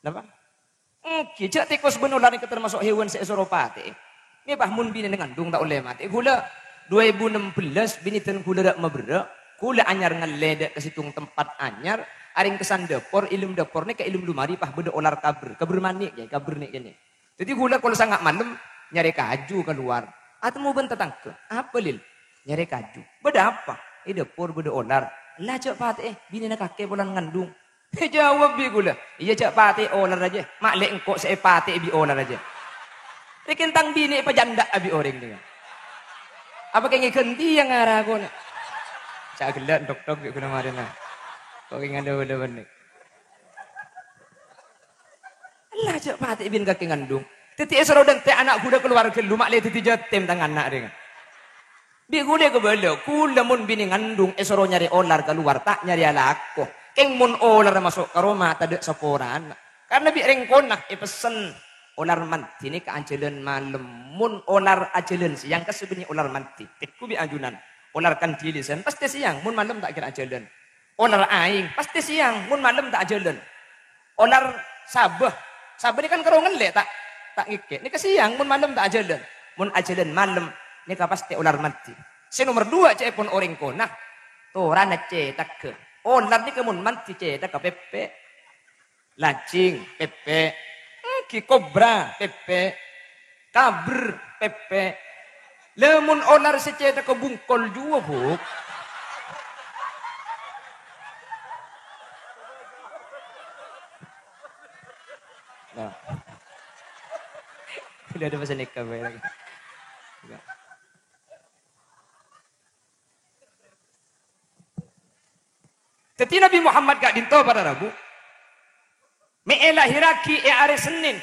Napa? Èngghi, jhâ' tèkos bân olar nèka tamaso' hèwan sè èsoro patè'è. Mè' pas mon binèna ngandung ta' ollè matè. Ghulâ dua èbu ennem bellâs binèdhân ghulâ ra' maberrâ', ghulâ anyar ngallè dâ' ka sèttong tempat anyar, aringkesan dâpor, è lem dâpor nèka, è lem lomari pas bâdâ olar kabbher, kabbher manè', yâ, kabbher nè' kènè'. Dhâddhi ghulâ kol sanga' malem nyarè kaju kalowar. Atemmo bân tatangghâ, "Apa, Lil?" "Nyarè kaju." "Bâdâ apa?" "È dâpor bâdâ olar." "Ella jhâ' patè'è, binèna kakè polana ngandung." Èjâwâb bi' ghulâ, "Iyâ, jhâ' patè'è olar rajâ. Ma' lè' engko' sè èpatè'è bi' olar rajâ. Rèken tang binè' èpajhândhâ'â bi' orèng nèka. Apa kèngèng ghântèyân ara kona?" Ca'na ghellâ' dhok-dhok bi' ghulâ marèna. Kok kèngèng ghellâ' bânnè. Ella jhâ' patè'è binè kakè ngandung. Dhâddhi èsoro dântè' ana' ghulâ kalowar ghâllu, ma' lè dhâddhi jâtèm tang ana' rèng. Bi' ghulâ kabâlâ, ghulâ mon binè ngandung èsoro nyarè olar kalowar, ta' nyarèya lako. Kèng mon olarra maso' ka roma, tadâ' saporana. Karna bi' rèng kona èpessen olar mandhi nèka ajhâlân malem. Mon olar ajhâlân sèyang, kabbhi bânnè olar mandhi. Tèngghu bi' ajunan. Olar kandhilisan, pastè sèyang, mon malem ta' kèra ajhâlân. Olar aèng, pastè sèyang, mon malem ta' ajhâlân. Olar sabâ, sabâ nèka kan karo ngallè, ta', ta' ngèkè'. Nèka sèyang, mon malem ta' ajhâlân. Mon ajhâlân malem, nèka pastè olar mandhi. Sè nomer duwâ' ca'èpon orèng kona, torana cètagghâ. Olar nèka mon mandhi cètagghâ pèpè'. Lajhing, pèpè'. Èngghi kobra, pèpè'. Kabbher, pèpè'. Lha mon olar sè cètagghâ bungkol juwâ, Bu'. Nah. Udah ada pesan nikah, Bu, ya. Dhâddhi Nabbhi Muhammad ka'dinto para rabu, mè' èlahèrraghi è arè Sennèn,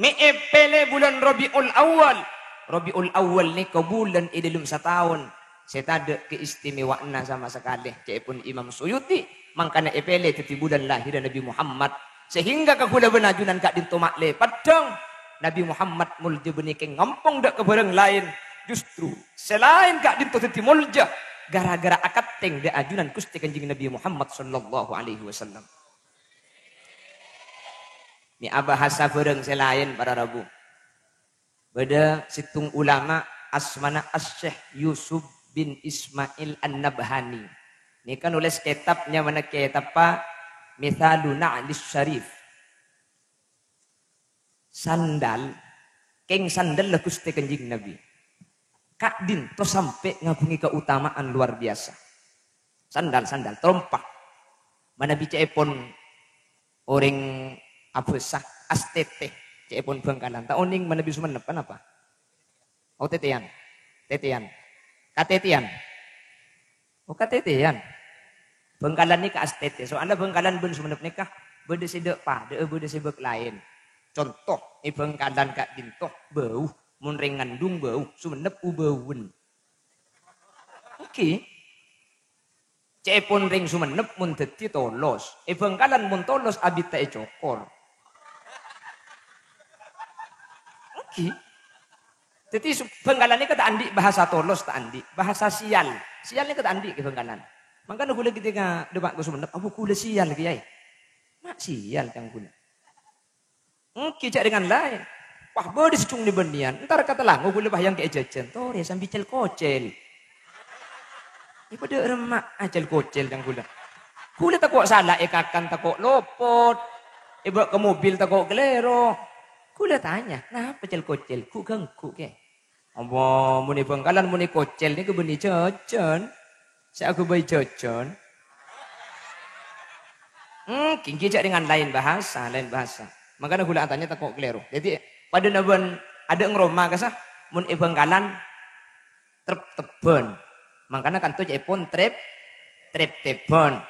mè' èpèlè bulân Rabiul Awal. Rabiul Awal nèka bulân è dâlem sataon sè tadâ' kaistimewaanna sama sakalè, ca'èpon Imam Suyuti, mangkana èpèlè dhâddhi bulân lahèrra Nabbhi Muhammad. Sehingga ka ghulâ bân ajunan ka'dinto ma'lè peddhâng, Nabbhi Muhammad molja bânnè kèng ngampong dâ' ka bhârâng laèn, justru sè laèn ka'dinto dhâddhi molja ghârâ-ghârâ akantèng dâ' ajunan Ghustè Kanjeng Nabbhi Muhammad sallallahu alaihi wasallam. Mè' abhâhasa bhârâng sè laèn, para rabu. Bâdâ sèttong ulama asmana Asy-Syaikh Yusuf bin Ismail An-Nabhani. Nèka nolès kètab nyamana kètabbhâ Mithalu Na'lis Syarif. Sandal, kèng sandalla Ghustè Kanjeng Nabbhi. Ka'dinto sampè' ngaghungè kaotama'an lowar biyasa. Sandal, sandal, tarompa. Manabi ca'èpon orèng abhâsa, astètè, ca'èpon Bhângkalan. Ta' onèng manabi Sumenep, napa? Oh, tètèyan. Tètèyan. Katètèyan. Oh, katètèyan. Bhângkalan nèka astètè. Soalna Bhângkalan bân Sumenep nèka bâdâ sè dâ' padâ'â, bâdâ sè bâk laèn. Conto, è Bhângkalan ka'dinto, bâu. Mon rèng ngandung bâu, Sumenep ubâuwân. Oke. Ca'èpon rèng Songennep mon dhâddhi tolos. È Bhângkalan mon tolos abiddhâ ècokor. Èngghi. Dhâddhi su-, Bhângkalan nèka ta' andi' bahasa tolos, ta' andi'. Bahasa sial. Sial nèka ta' andi' è Bhângkalan. Mangkana ghulâ ketika dâpa' ka Songennep, "Abu, ghulâ sial, Kèyaè." "Ma' sial, ca'na ghulâ." Èngghi, jhâ' rèng laèn. Wah, bâdâ sè jhung nè bânnèyan. Entar ka Talango ghulâ pas èyangkè'è jhâjhân. Torè sambi cèl-kocèl. È, padâ remma cèl-kocèl ca'na ghulâ. Ghulâ tako' sala èkakan, tako' lopot. Èbâ' ka mobil tako' kalèro. Ghulâ tanya, "Napa cèl-kocèl? Ghu'-ghângghu', Kè?" Apa mon è Bhângkalan, mon è kocèl nèka bânnè jhâjhân? Sè aghâbây jhâjhân? Hmm, èngghi jhâ' rèng laèn bahasa, laèn bahasa. Mangkana ghulâ atanya tako' kalèro. Dhâddhi, padâna bân adâ'eng roma kassa, mon è Bhângkalan, trep-tebbhân. Mangkana kanto ca'èpon trep-, trep-tebbhân.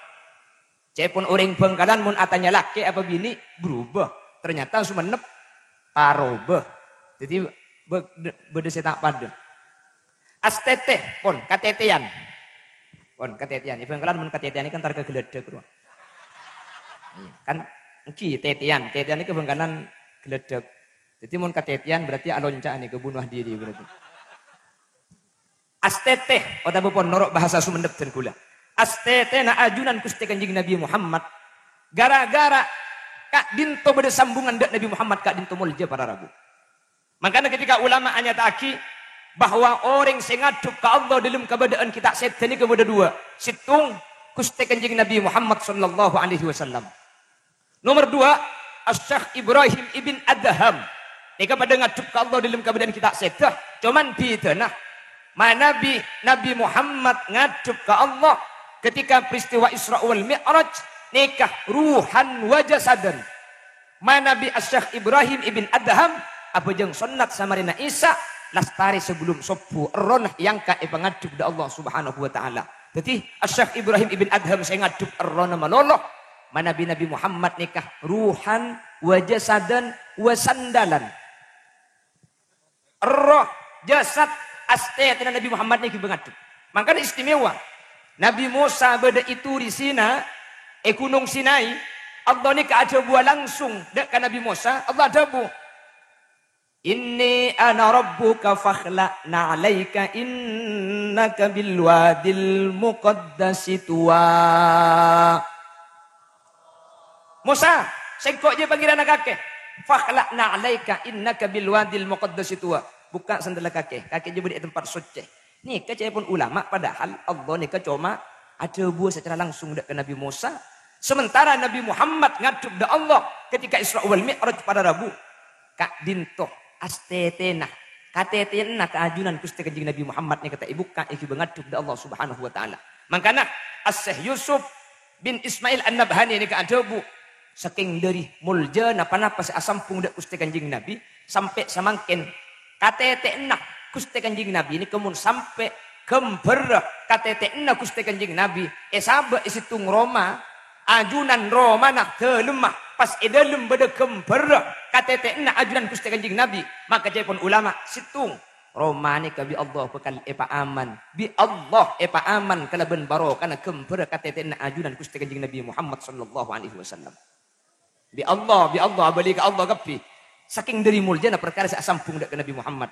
Ca'èpon orèng Bhângkalan mon atanya lakè' apa binè' berubah. Ternyata Songennep parobâ. Dhâddhi bâ-, bâdâ sè ta' padâ. Astètè, pon, katètèyan. Pon, katètèyan. È Bhângkalan mon katètèyan kan entar ka ghâlâdhâk, rowa. Iyâ, kan èngghi tètèyan. Tètèyan nèka Bhângkalan ghâlâdhâk. Dhâddhi mon katètèyan berarti alonca' nèka, bunuh diri berarti. Astètè, otabâ pon noro' bahasa Songennep dân ghulâ. Astètèna ajunan Ghustè Kanjeng Nabi Muhammad. Gara-gara ka'dinto bâdâ sambungan dâ' Nabi Muhammad ka'dinto moljâ para rabu. Mangkana ketika ulama anyata'aghi bahwa orèng sè ngadhep ka Allah dâlem kabâdâ'ân ghi' ta' sèdhâ nèka bâdâ duwâ'. Sèttong, Ghustè Kanjeng Nabi Muhammad sallallahu alaihi wasallam. Nomer duwâ', Asy-Syeikh Ibrahim ibn Adham. Nèka padâ ngadhep ka Allah dâlem kabâdâ'ân ghi' ta' sèdhâ. Coman bhidhâna, manabi Nabi Muhammad ngadhep ka Allah ketika peristiwa Isra wal Mi'raj, nèka ruhan wa jasadan. Manabi Asy-Syeikh Ibrahim ibn Adham abhâjâng sonnat samarèna Isya, lastarè sabellum sobbhu, errohna èangka' èpangadhep dâ' Allah Subhanahu wa Ta'ala. Dhâddhi, Asy-Syeikh Ibrahim ibn Adham sè ngadhep errohna malolo, manabi Nabi Muhammad nèka ruhan wa jasadan wa sandalan. Erroh, jasad, astètèna Nabi Muhammad nèka èpangadhep. Mangkana istimewa. Nabi Musa bâdâ è Turi Sina, è Ghunong Sinai, Allah nèka adhâbuwâ langsung dâ' ka Nabi Musa, Allah adhâbu, "Inni ana rabbuka fakhla' na'laika innaka bil wadil muqaddasi tuwa." "Musa, sèngko' jiyâ Pangèranna kakè. Fakhla' na'laika innaka bil wadil muqaddasi tuwa." Bukka' sandhâlla kakè. Kakè jiyâ bâdâ è tempat soccè. Nèka ca'èpon ulama, padahal Allah nèka coma adhâbuwâ secara langsung dâ' ka Nabi Musa. Sementara Nabi Muhammad ngadhep dâ' Allah ketika Isra wal Mi'raj para rabu. Ka'dinto astètèna, katètèyanna kaajunan Ghustè Kanjeng Nabi Muhammad nèka ta' èbukka' èghibâ ngadhep dâ' Allah Subhanahu wa Ta'ala. Mangkana Asy-Syeikh Yusuf bin Ismail An-Nabhani nèka adhâbu, sakèng dâri moljâna pa-napa sè asambhung dâ' Ghustè Kanjeng Nabi, sampè' samangkèn katètèyanna Ghustè Kanjeng Nabi nèka mon sampè' ghâmbhârrâ katètèyanna Ghustè Kanjeng Nabi èsabâ' è sèttong roma, ajunan romana dâlemma, pas è dâlem bâdâ ghâmbhârrâ katètèyanna ajunan Ghustè Kanjeng Nabi, maka ca'èpon ulama, sèttong roma nèka bi' Allah bhâkal èpaaman, bi' Allah èpaaman kalabân barokana ghâmbhârrâ katètèyanna ajunan Ghustè Kanjeng Nabi Muhammad sallallahu alaihi wasallam. Bi' Allah, bi' Allah, abâli ka Allah kabbhi. Sakèng dâri moljâna parkara sè asambhung dâ' ka Nabi Muhammad.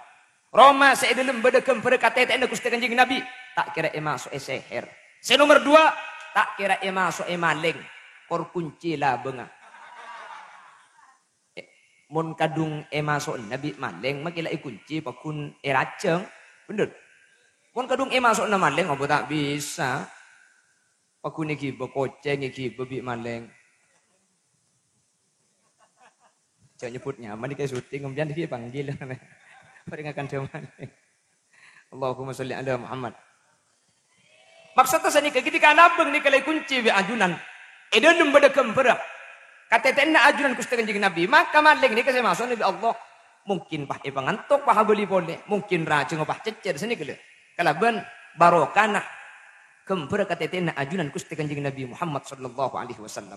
Roma sè è dâlem bâdâ ghâmbhârrâ katètèyanna Ghustè Kanjeng Nabi, ta' kèra èmaso'è sèhèr. Sè nomer duwâ', ta' kèra èmaso'è malèng. Kor koncè labângnga. Eh, mon kadhung èmaso'ana bi' malèng, makè la èkoncè pagghun èrajâng. Bhender? Mon kadhung èmaso'ana malèng, apa ta' bisa? Pagghun èghibâ kocèng, èghibâ bi' malèng. Jhâ' nyebbhut nyamana, nèka syuting, sampèyan ghi' èpanggil. Parèngakan jhâ' malèng. Allahumma sholli ala Muhammad. Maksodda sanèka, ketika labâng nèka la èkoncè bi' ajunan, è dâlem bâdâ ghâmbhârrâ katètèyanna ajunan Ghustè Kanjeng Nabi, maka malèng nèka sè maso'ana bi' Allah. Mungkin pas èpangantok, pas abâli polè. Mungkin rajângnga pas cèccèr, sanèka la. Kalabân barokana ghâmbhârrâ katètèyanna ajunan Ghustè Kanjeng Nabi Muhammad sallallahu alaihi wasallam.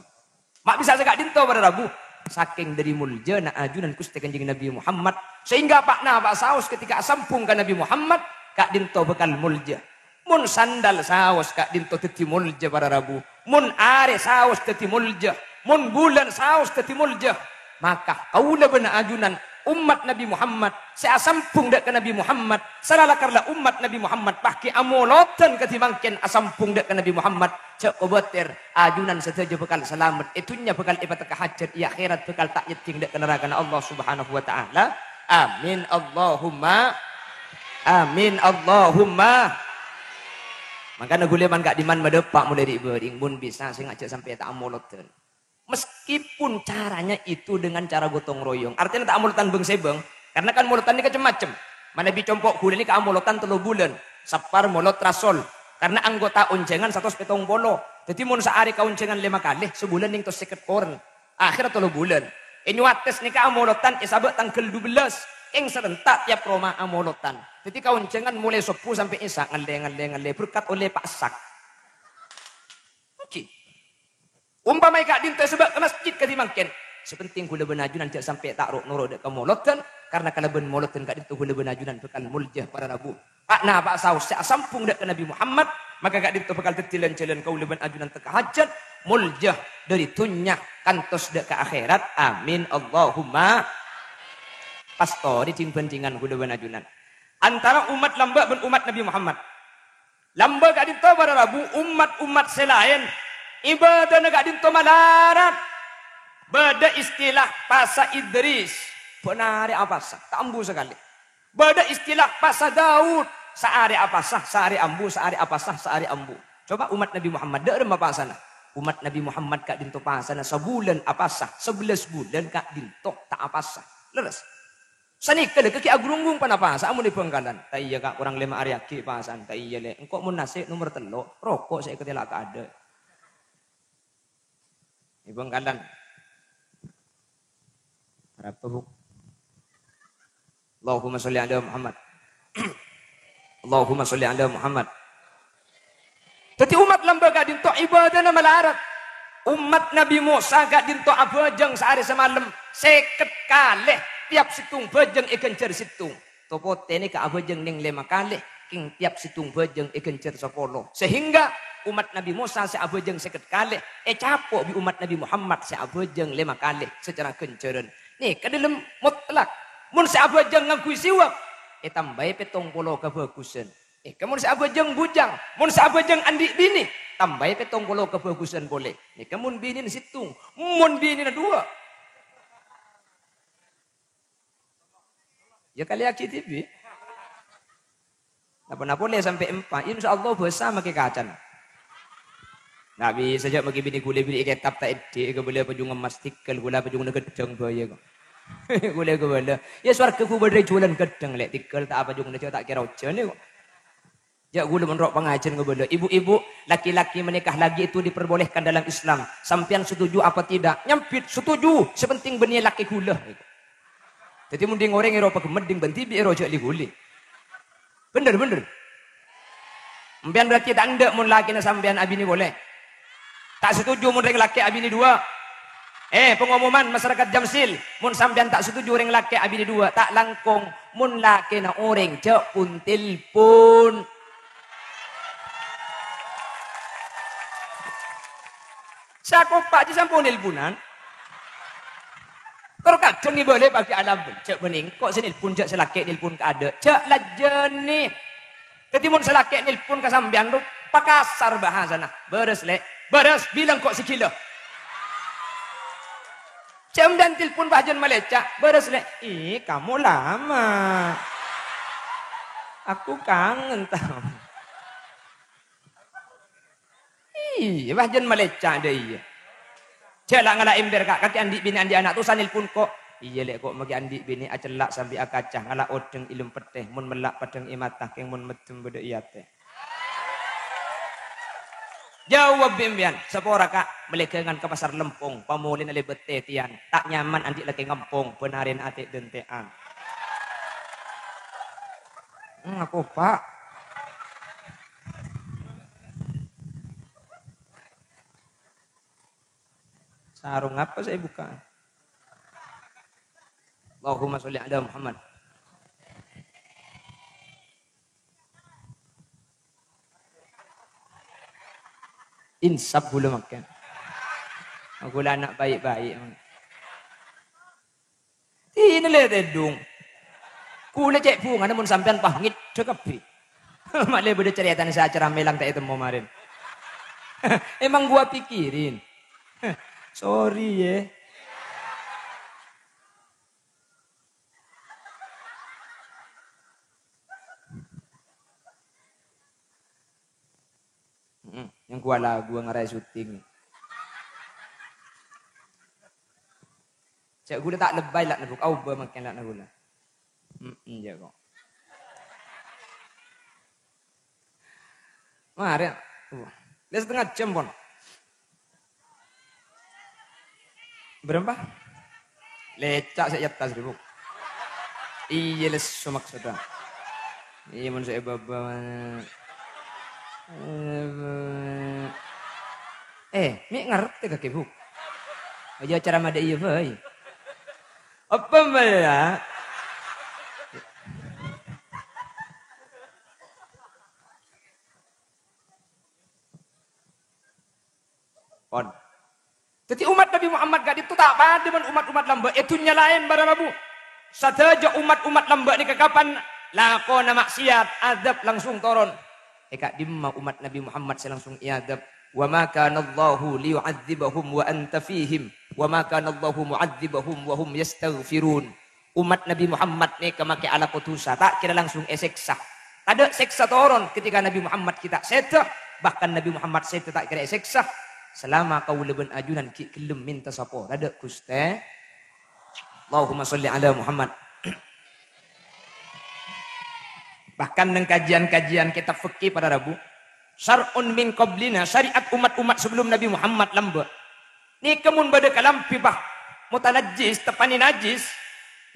Ma' bisa sè ka'dinto para rabu, sakèng dâri moljâna ajunan Ghustè Kanjeng Nabi Muhammad, sehingga pa'-napa' saos ketika asambhung ka Nabi Muhammad, ka'dinto bhâkal molja. Mon sandal saos ka'dhinto dhâddhi molja para rabu, mon arè saos dhâddhi molja, mon bulân saos dhâddhi molja, maka kaulâ bân ajunan ommat Nabbhi Muhammad sè asambhung dâ' ka Nabbhi Muhammad, salala karla ommat Nabbhi Muhammad paghi' amolodhân kadhi mangkèn asambhung dâ' ka Nabbhi Muhammad, jhâ' kobâtèr, ajunan sadhâjâ bhâkal salamet, è dhunnya bhâkal èpatekka hajhât, è akhèrat bhâkal ta' nyeddhing dâ' ka narakana Allah Subhanahu wa Ta'ala. Amin, Allahumma amin, Allahumma. Mangkana ghulâ man ka'dimman madâpa' molaè ri'-bâri', mon bisa sènga' jhâ' sampè' ta' amolodhân. Meskipun caranya itu dengan cara gotong royong. Artinya ta' amolodhân bâng-sèbâng. Karena kan molodhân nèka cem-macem. Manabi compo' ghulâ nèka amolodhân tello bulân. Sappar, molod, rasol. Karena anggota onjhângan satos pèttong polo. Dhâddhi mon saarè kaonjhângan lèma kalè, sabulân nèng tos sèket koren. Akhèrra tello bulân. È Nyuwates nèka amolodhân è sabâ' tangghâl dubellâs. Kèng sarènta' tiap roma amolodhân. Dhâddhi kaonjhângan molaè sobbhu sampè' isya ngallè, ngallè, ngallè. Berkat ollè pasak. Èngghi. Ompamaè ka'dhinto èsabâ' ka masjid kadhi mangkèn. Sè pentèng ghulâ bân ajunan jhâ' sampè' ta' ro'-noro' dâ' kamolodhân, karna kalabân molodhân ka'dhinto ghulâ bân ajunan bhâkal molja para rabu. Pa'-napa'a saos sè asambhung dâ' ka Nabbhi Muhammad, maka ka'dhinto bhâkal dhâddhi lan-jhâlân kaulâ bân ajunan tekka hajhât, molja dâri dhunnya kantos dâ' ka akhèrat. Amin, Allahumma. Pastorè dhing-bhândhingan ghulâ bân ajunan antara ommat lambâ' bân ommat Nabbhi Muhammad. Lambâ' ka'dhinto para rabu, ommat-ommat sè laèn, ibâdâna ka'dhinto malarat. Bâdâ istilah pasa Idris, bân arè apasa, ta' ambu sakalè. Bâdâ istilah pasa Daud, saarè apasa, saarè ambu, saarè apasa, saarè ambu. Coba ommat Nabbhi Muhammad, dâ' remma pasana? Ommat Nabbhi Muhammad ka'dhinto pasana sabulân apasa, sabellâs bulân ka'dhinto ta' apasa. Lerres? Sanèka lè, kakè agrunggong panapasa mon è Bhângkalan. Ta' iyâ, Ka', korang lèma arè aghi' pasa'an. Ta' iyâ, Lè'. Engko' mon nasè' nomer tello', roko' sè èkatèla' ka adâ'. È Bhângkalan. Arapa, Bu'? Allahumma sholli ala Muhammad. Allahumma sholli ala Muhammad. Dhâddhi, ommat lambâ' ka'dhinto ibâdâna malarat. Ommat Nabbhi Mosa ka'dhinto abhâjâng saarè samalem sèket kalè, tiap sèttong bhâjâng èghânjhâr sèttong. To potè nèka abhâjâng nèng lèma kalè, kèng tiap sèttong bhâjâng èghânjhâr sapolo. Sehingga ommat Nabbhi Mosa sè abhâjâng sèket kalè ècapo' bi' ommat Nabbhi Muhammad sè abhâjâng lèma kalè sacara ghânjhârân. Nèka dhâlem mutlak. Mon sè abhâjâng ngangghuy siwak, ètambâi pèttong polo kabhâghusân. Nèka mon sè abhâjâng bujang, mon sè abhâjâng andi' binè, tambâi pèttong polo kabhâghusân polè. Nèka mon binèna sèttong, mon binèna duwâ'. Yâ kalèyaghi dhibi'. Napa-napa polè sampè' empa', insyaallah bâsa makè kacan. Ngghi bisa jhâ' makè binè ghulâ bherri'i kètab ta' èdhi', kabâlâ pajhung emmas tèghâl, ghulâ pajhung ghâddhâng bhâi kok. Ghulâ kabâlâ. Yâ sowarghâ ghubâdrè jhuwâlân ghâddhâng, Lè', tèghâl ta' apa jhung jhâ' ta' kèra ojhân kok. Jhâ' ghulâ mon ro' pangajhiyân ngabâlâ. Ibu-ibu, laki-laki menikah lagi itu diperbolehkan dalam Islam. Sampèyan setuju apa tidak? Nyambit, setuju. Sè pentèng bânnè lakè ghulâ. Dhâddhi mon dhing orèng èro paghemmet dhing bân dhibi' èro jhâ' li-ghuli. Bhender, bhender. Sampèyan berarti ta' endâ' mon lakèna sampèyan abinè polè. Ta' setuju mon rèng lakè' abinè duwâ'. Eh, pengumuman masyarakat Jamsil, mon sampèyan ta' setuju rèng lakè' abinè duwâ', ta' langkong. Mon lakèna orèng, jhâ' pon-telpon. Sakopa' jhâ' sampon nelponan. Terkadang èbâlâi paghi' alam, jhâ' bânnè engko' sè nelpon, jhâ' sè lakè' nelpon ka adâ', jhâ' lajânè. Dhâddhi mon sè lakè' nelpon ka sampèyan, ro, pakasar bhâsana. "Bârâs, Lè'. Bârâs, bilâng ko' sè ghilâ." Jhâ' sampèyan telpon bhâjân malecca. "Bârâs, Lè'." "Ih, kamu lama. Aku kangen tahu." Iyâ, bhâjân malecca dâ' iyâ. Jhâ' la ngala' ember, Ka', kakè andi' binè andi' ana' tosa nelpon ko'. Iyâ, Lè', ko' makè andi' binè acella' sambi akaca, ngala' odheng è lem pettè, mon mella' padhâng è mata, kèng mon meddhem bâdâ è atè. Jawab bi' empèyan, "Sapora, Ka', mellè ghângan ka Pasar Lempong, pamolèna lèbât tètèyan, ta' nyaman andi' lakè ngempong, bân arèna atè'-dântè'an." Hmm, aku, Pak. Sarong apa sè èbukka'? Allahumma sholli ala Muhammad. Insaf ghulâ mangkèn. Ghulâ ana' baik-baik. Dinah lè tèdung. Ghulâ cè' bhungana mon sampèyan pas ngèddhâ kabbhi. Malè bâdâ carètana sè acara mèlang ta' ètemmo marèn. Emang gua pikirin. Sorry, yè. Mm-mm. Yang gua lagu ngarai syuting. Cè' ghulâ ta' lebay la' nèbuk, aobâ mangkèn la' ghulâ. Mm-mm, jâ' kok. Marè, ya. Wah. Lè setengah jam, pon. Berempa? Lèca' sè è attas, Buk. Iyâ, lesso maksodda. Iyâ, mon sè è bâbâ, mana? Eh, mè' ngartè kakè, Buk? Aja acara madâ iyâ bhâi. Apa, Mbak, ya? Pon. Dhâddhi, umat Nabi Muhammad ka'dinto ta' padâ bân umat-umat lambâ' è dhunnya laèn, para rabu. Sadhâjâ umat-umat lambâ' nèka kapan lakona ma'siyat, adhâb langsung toron. È ka'dimma umat Nabi Muhammad sè langsung èadhâb? "Wa ma kana Allahu liyu'adzibahum wa anta fihim, wa ma kana Allahu mu'adzibahum wa hum yastaghfirun." Umat Nabi Muhammad nèka makè alako dhusa, ta' kèra langsung èsèksa. Tadâ' sèksa toron ketika Nabi Muhammad ghi' ta' sèdhâ, bahkan Nabi Muhammad sèdhâ ta' kèra èsèksa. Salama kaulâ bân ajunan ghi' ghellem mènta sapora dâ' Ghustè Allahumma shalli ala Muhammad. Bahkan neng kajian-kajian kitab fikih para rabu, syar'un min qablina, syariat umat-umat sebelum Nabi Muhammad lambâ'. Nèka mon bâdâ kalambhi, bah, mutanajjis, teppa'na najjis,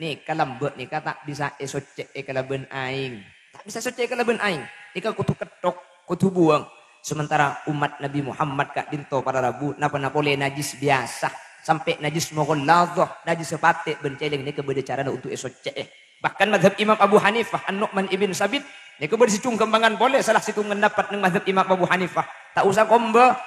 nèka lambâ' nèka ta' bisa èsoccè'è kalabân aèng. Ta' bisa èsoccè'è kalabân aèng. Nèka kodhu ketthok, kodhu buwâng. Sementara umat Nabi Muhammad ka'dinto para rabu, napa-napa polè najjis biyasa, sampè' najjis mughalladzah, najjis sè patè' bân cèlèng nèka bâdâ carana untuk èsoccè'è. Bahkan madhab Imam Abu Hanifah, An-Nu'man ibn Sabit, nèka bâdâ sè cong kembangan polè salah sèttong pendapat neng madhab Imam Abu Hanifah. Ta' osa kombâ,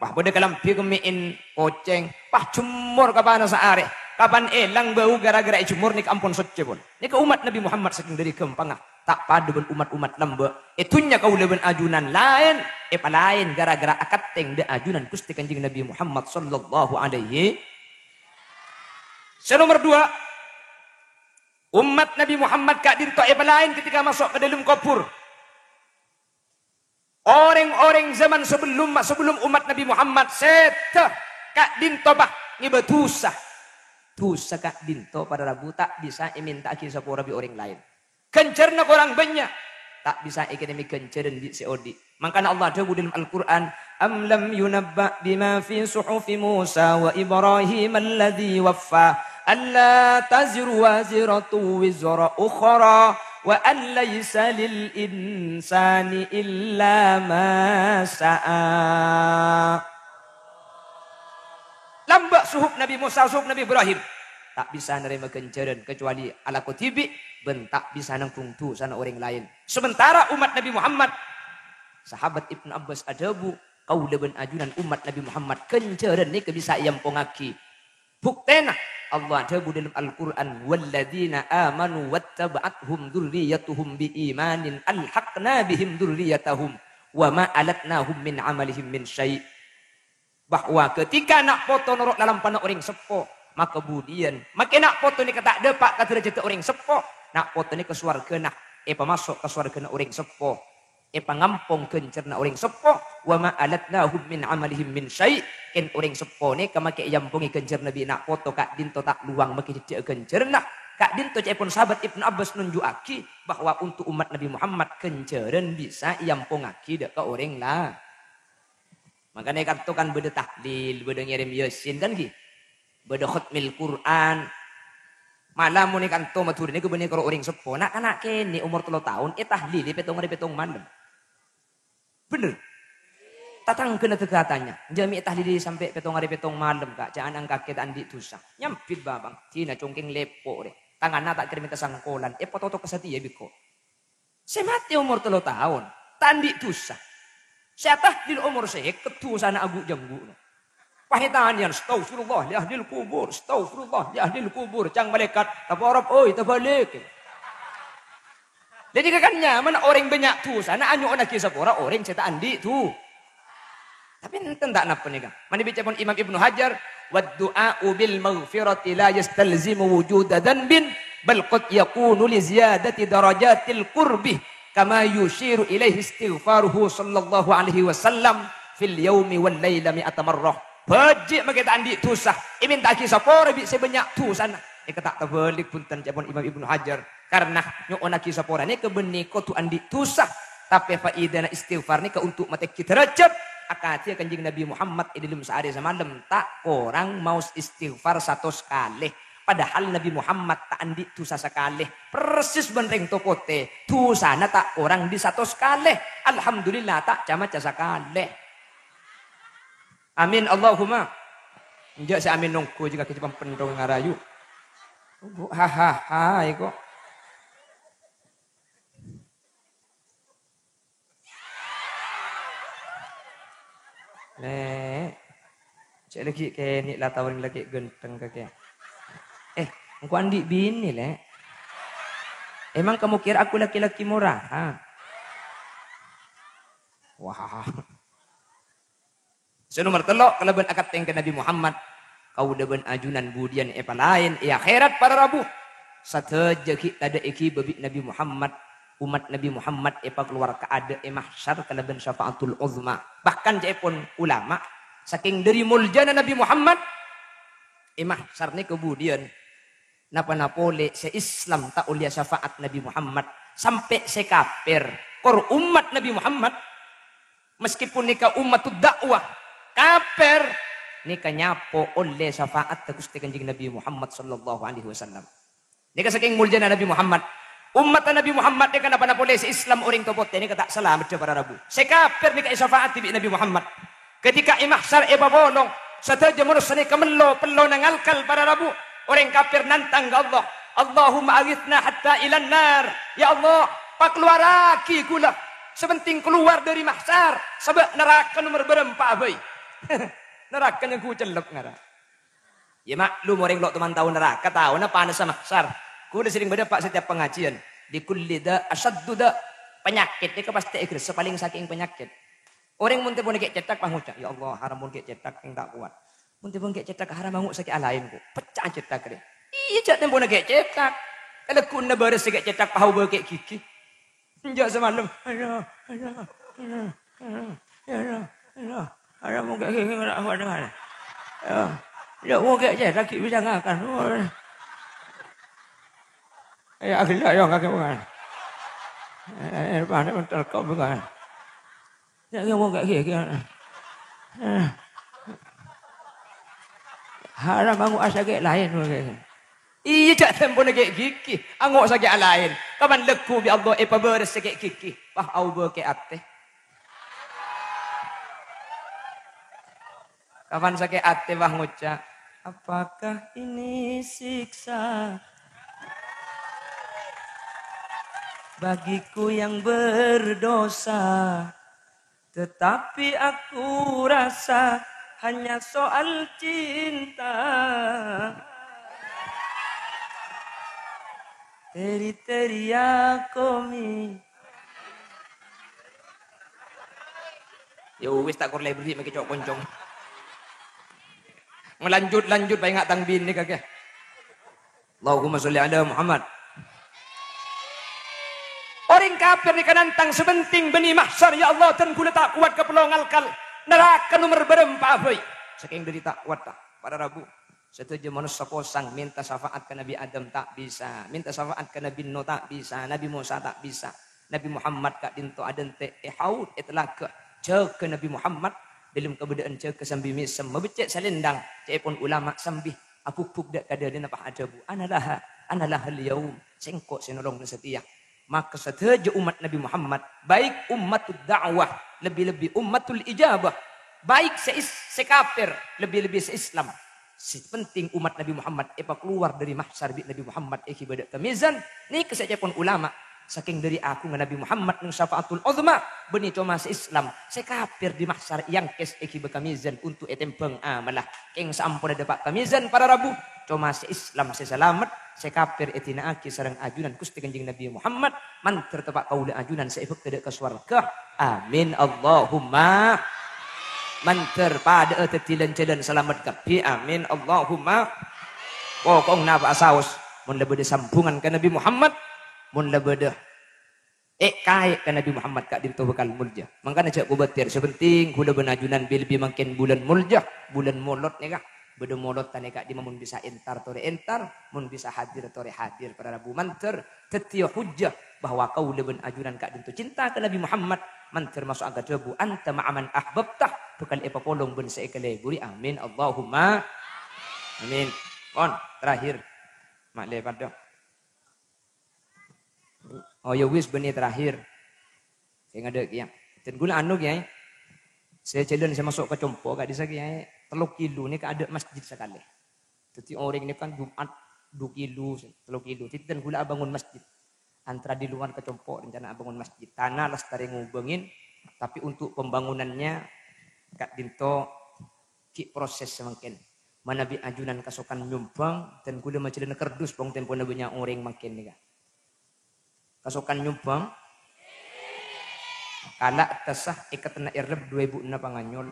wah, bâdâ kalambhi kemmè'èn kocèng, wah, jemmor kapana saarè. Kapan èlang bâu gara-gara èjemmor nèka ampon soccè pon. Nèka umat Nabi Muhammad sakèng dâri ghâmpangnga. Ta' padâ bân umat-umat lambâ'. È dhunnya kaulâ bân ajunan laèn, èpalaèn gara-gara akantèng dâ' ajunan Ghustè Kanjeng Nabi Muhammad sallallahu alaihi. Sè nomer duwâ', umat Nabi Muhammad ka'dinto èpalaèn ketika maso' ka dâlem kobhur. Orèng-orèng zaman sebelum, sebelum umat Nabi Muhammad sèdhâ ka'dinto, bah, ngèbâ dhusa. Dhusa ka'dinto para rabu ta' bisa èmènta'aghi sapora bi' orèng laèn. Ghânjhârânna korang bânnya', ta' bisa èkèrèmè ghânjhârân bi' sè odi'. Mangkana Allah adhâbu dâlem Al-Qur'an, "Am lam yunabba' bima fi suhufi Musa wa Ibrahim alladzi waffa, alla taziru waziratun wizra ukhra, wa an laisa lil insani illa ma sa'a." Lambâ' suhuf Nabi Musa, suhuf Nabi Ibrahim, ta' bisa narèma ghânjhârân kacuali alako dhibi', bân ta' bisa nangghung dhusana orèng laèn. Sementara umat Nabi Muhammad, sahabat Ibnu Abbas adhâbu, "Kaulâ bân ajunan umat Nabi Muhammad ghânjhârân nèka bisa èampongngaghi." Buktèna, Allah adhâbu dâlem Al-Qur'an, "Walladzina amanu wattaba'athum dzurriyyatuhum bi imanin alhaqna bihim dzurriyyatahum wa ma alatnahum min amalihim min syai'." Bahwa ketika na' poto noro' lalampana orèng seppo, maka budiyân, makè na' poto nèka ta' dâpa' ka dârâjhâddhâ orèng seppo, na' poto nèka sowarghâna, èpamaso' ka sowarghâna orèng seppo, èpangampong ghânjhârânna orèng seppo, "Wa ma alatnahum min amalihim min syai'," kèng orèng seppo nèka makè èampongè ghânjhârânna bi' na' poto ka'dinto ta' lowang makè cèddhâ'â ghânjhârânna. Ka'dinto ca'èpon sahabat Ibnu Abbas nunju'aghi bahwa untuk umat Nabi Muhammad ghânjhârân bisa èampongngaghi dâ' ka orèng la-, Mangkana è kanto kan bâdâ tahlil, bâdâ ngèrèm Yasin kan ghi? Bâdâ khatmil Qur'an. Mala mon è kanto Madhurâ nèko bânnè karo orèng seppo, na'-kana' kènè' omor tello taon ètahlili pèttong arè pèttong malem. Bhender. Tatangghâna dâgâ atanya, "Jâ' mè' ètahlili sampè' pèttong arè pèttong malem, Ka'? Jâ' ana' kakè ta' andi' dhusa." Nyambit bâbâng, "Dina congkèng lèpo' rè. Tanganna ta' kèra mènta sangkolan, èpatoto' ka satèya bi' engko'." Sè matè omor tello taon, ta' andi' dhusa. Sè atahlil omor sèket dhusana agu'-janggu'. Pas ètanèyan, "Astaghfirullah li ahlil kubur, astaghfirullah li ahlil kubur." Ca'na malaèkat, "Taporop, oi, tabâlik." Jadi, kan nyaman orèng bânnya' dhusana anyo'onnaghi sapora orèng sè ta' andi' dhu-, Tapè enten ta' napa nèka? Manabi ca'èpon Imam Ibnu Hajar, "Wad du'a'u bil maghfirati la yastalzimu wujuda dzanbin, bal qad yakunu li ziyadati darajatil qurbi, kama yusyiru ilaihi istighfaruhu sallallahu alaihi wasallam fil yaumi wal laila mi'ata marrah." Bâji' makè ta' andi' dhusa, èmènta'aghi sapora bi' sè bânnya' dhusana. Nèka ta' tabâlik bhunten ca'èpon Imam Ibnu Hajar. Karna nyo'onnaghi sapora nèka bânnè kodhu andi' dhusa, tapè faidana istighfar nèka untuk matèngghi dârâjhât. Akadhi Kanjeng Nabi Muhammad è dâlem saarè samalem ta' korang maos istighfar satos kalè. Padahal Nabi Muhammad ta' andi' dhusa sakalè. Persis bân rèng topotè, dhusana ta' korang dâri satos kalè. Alhamdulillah, ta' ca-maca sakalè. Amin, Allahumma. Enjâ' sè amin nongghu jâ' kakè jâ' pampenthong ngarayu. Bu, ha, ha, ha, iko. Lè'. Cè' laghi' kènè' la tao orèng laghi' ghântheng kakè. Eh, engko' andi' binè, Lè'. Emang kamu kira aku laki-laki murahan? Wah. Sè nomer tello', kalabân akantèng ka Nabi Muhammad, kaulâ bân ajunan budiyân èpalaèn è akhèrat para rabu. Sadhâjâ ghi' tadâ' èghibâ bi' Nabi Muhammad. Ommat Nabi Muhammad èpakalowar kaadâ' è mahsyar kalabân syafa'atul uzma. Bahkan ca'èpon ulama, sakèng dâri moljâna Nabi Muhammad, è mahsyar nèka budiyân, napa-napa polè sè Islam ta' ollèya syafa'at Nabi Muhammad, sampè' sè kafir, kor ommat Nabi Muhammad. Meskipun nèka ummatud da'wah, kafir, nèka nyapo ollè syafa'atta Ghustè Kanjeng Nabi Muhammad sallallahu alaihi wasallam. Nèka sakèng moljâna Nabi Muhammad. Ommatta Nabi Muhammad nèka napa-napa polè sè Islam orèng topotè nèka ta' salameddhâ para rabu. Sè kafir nèka èsyafa'ati bi' Nabi Muhammad. Ketika è mahsyar èpapolong, sadhâjâ manossa nèka mello, pellona ngalkal para rabu. Orèng kafir nantang ka Allah, "Allahumma aghitsna hatta ilan nar." "Ya Allah, pakalowarraghi ghulâ." Sè penting kalowar dâri mahsyar, sabâ' naraka nomer bârâmpa bhâi. Naraka nyangghu cellep ngara. Ya maklum, orèng lo' toman tao naraka, taona panassa mahsyar. Ghulâ serrèng bâdâ, Pa', setiap pengajian. "Likulli da' asyaddu da'." Panyakèt nèka pastè ègressa palèng sakèng panyakèt. Orèng mon tèpon ghi' cèthak, pas ngoca', "Ya Allah, haram mon ghi' cèthak, kèng ta' kowat." Mon tèpon ghi' cèthak haram, ango' sakè' alaèn, ko'. Pecca' cèthak rè. Iyâ, jâ' tèmpona ghi' cèthak. Kalagghuna bârâs sè ghi' cèthak, pahau bâkè' ghighi. Enjâ' samalem. Aduh, aduh, aduh, aduh, aduh, aduh. Aduh, mon ghi' ghighi ngara' waduh. Ya, ya, mon ghi' cèthak ghi' bisa ngakan. Ya, gila ya, kakè bukan. Eh, eh, panas mental kok bukan. Ya, ya, wong kayak gini, gini. Eh. Haram ango' sakè' laèn, wong kayak gini. Iyâ, jâ' tèmpona ghi' ghighi, ango' sakè' laèn. Kapan lagghu bi' Allah èpabârâs sakè' ghighi, pas aobâ kè' atè. Kapan sakè' atè, pas ngoca', "Apakah ini siksa bagiku yang berdosa?" Tetapi aku rasa hanya soal cinta. Teri-teri ya komi. Ya wis, ta' kor library makè co'-koncong. Ngalanjut-lanjut, paènga' tang binè kakè. Allahumma sholli ala Muhammad. Orèng kafir nèka nantang sè penting bânnè mahsyar, "Ya Allah, dân ghulâ ta' kowat kapello ngalkal. Naraka nomer bârâmpa bhâi." Sakèng dâri ta' kowat, ta', para rabu. Sadhâjâ manossa posang, mènta syafaat ka Nabi Adam ta' bisa, mènta syafaat ka Nabi Nuh ta' bisa, Nabi Musa ta' bisa. Nabi Muhammad ka'dinto adhânte' è haud, è telaga. Jâgâ Nabi Muhammad, dâlem kabâdâ'ân jâgâ sambi mèsem, mabeccè' salendang, ca'èpon ulama sambi abugbug dâ' ka dâlina pas adhâbu, "Ana laha, ana lahal yaum, sèngko' sè nolongnga satèya." Maka sadhâjâ ommat Nabi Muhammad, baik ummatud da'wah, lebbi-lebbi ummatul ijabah, baik sè is-, sè kafir, lebbi-lebbi sè Islam, sè penting ommat Nabi Muhammad èpakalowar dâri mahsyar bi' Nabi Muhammad èghibâ dâ' ka mizan, nèka sè ca'èpon ulama, Sakèng dhâri aghungnga Nabbhi Muhammad neng syafa'atul uzma, bânnè coma sè Islam, sè kafir di mahsyar èangkès èghibâ ka mizan untuk ètèmbhâng amalla. Kèng saamponna dâpa' ka mizan para rabu, coma sè Islam sè salamet, sè kafir èdina'aghi sareng ajunan Ghustè Kanjeng Nabbhi Muhammad, mandhâr teppa' kaulâ ajunan sè èbhâkta dâ' ka sowarghâ. Amin, Allahumma. Mandhâr padâ'â dhâddhi lan-jhâlân salamet kabbhi. Amin, Allahumma. Pokok napa'a saos, mon la bâdâ sambungan ka Nabbhi Muhammad, mon la bâdâ èkaè ka Nabbhi Muhammad ka'dinto bhâkal molja. Mangkana jhâ' kobâtèr, sè pentèng kaulâ bân ajunan bi-, lebbi mangkèn bulân molja, bulân Molod nèka. Bâdâ Molod ta' nèka dimma mon bisa entar torè entar, mon bisa hadir torè hadir para rabu mandhâr. Dhâddhiyâ hujjah bahwa kaulâ bân ajunan ka'dinto cinta ka Nabbhi Muhammad, mandhâr maso' ka dhâbu, "Anta ma'a man ahbabta," bhâkal èpapolong bân sè èkaleburi. Amin, Allahumma amin. Pon, terakhir. Ma'lè padâ. Oh, ya wis, bânnè terakhir. Sè ngadâ' kèya. Dân kaulâ anu, Kèyaè. Sè jhâlân sè maso' ka compo' ka'dissa', Kèyaè, tello kilo nèka adâ' masjid sakalè. Dhâddhi orèng nèka kan Jumat du kilo, tello kilo. Dhâddhi dân kaulâ abângon masjid. Antara di luar ka compo' rencana abângon masjid. Tana lastarè ngobângè, tapè untuk pembangunannya ka'dinto ghi' proses samangkèn. Manabi ajunan kasokan nyombhâng, dân kaulâ majhâlâna kardus, bhung, tempona bânnya' orèng mangkèn nèka. Kasokan nyombhâng, kala' tessa èkatena errep du èbu enna' panganyol.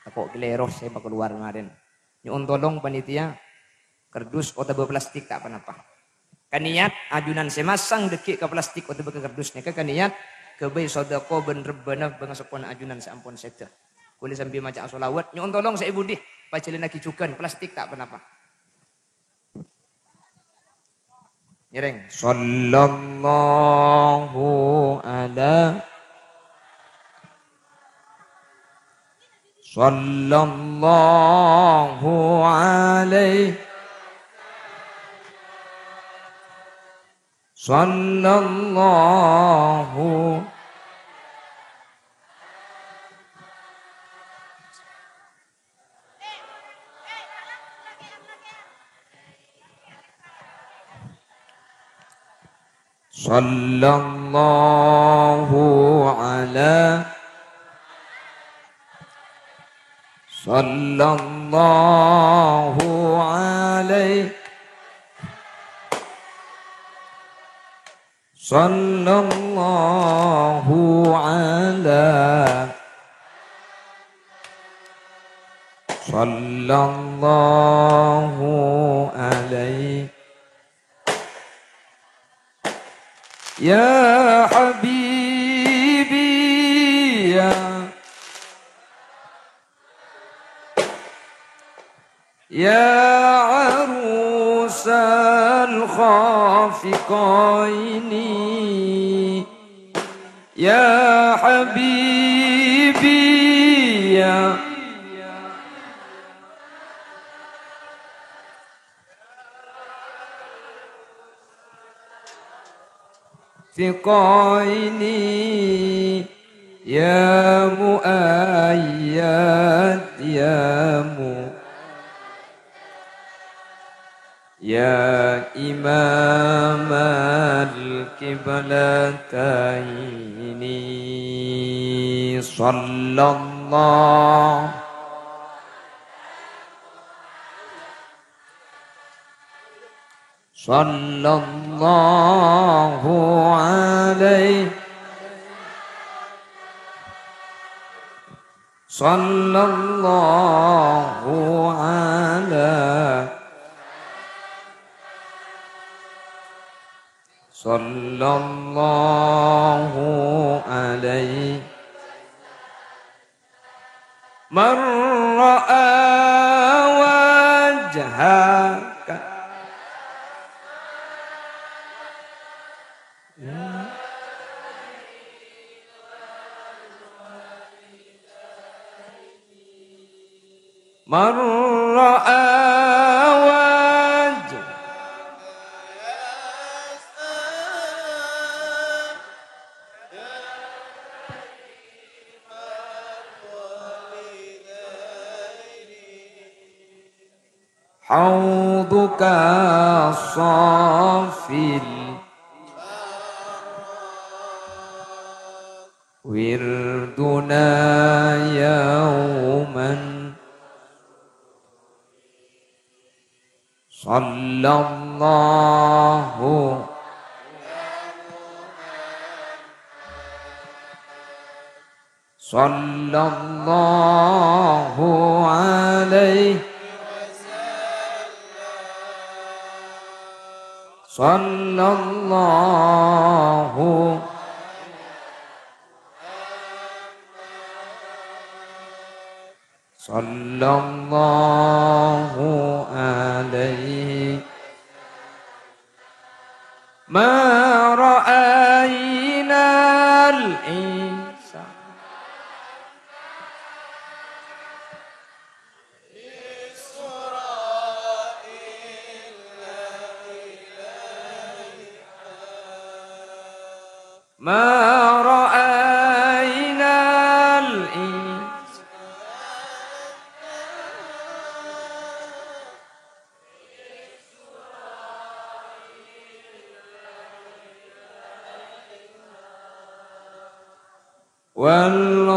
Tako' kalèro sè makalowar marèn. Nyo'on tolong panitia, kardus otabâ plastik ta' ponapa. Kanèyat ajunan sè masang dâgghi' ka plastik otabâ ka kardus nèka kanèyat ghâbây sodako bân rebbhâna bhângaseppona ajunan sè ampon sèdhâ. Kaulâ sambi maca'a sholawat, nyo'on tolong sè è budi, pajhâlânnaghi jhughân plastik ta' ponapa. Ngèrèng. Sallallahu ala. Sallallahu alaihi. Sallallahu. Sallallahu ala. Sallallahu alaihi. Sallallahu ala. Sallallahu alaihi. Ya habibi, ya. يا عروس الخافقين، يا حبيبي، يا ثقين، يا مؤيد، يا م-، يا إمام القبلتين. صلى الله. صلى الله عليه. صلى الله على. صلى الله عليه. من رأى وجهك. من رأى وجه. حوضك الصافي. وردنا يوما. صلى الله، صلى الله عليه، صلى الله، صلى الله عليه. ما رأينا الإنسان. ما رأينا الإنسان.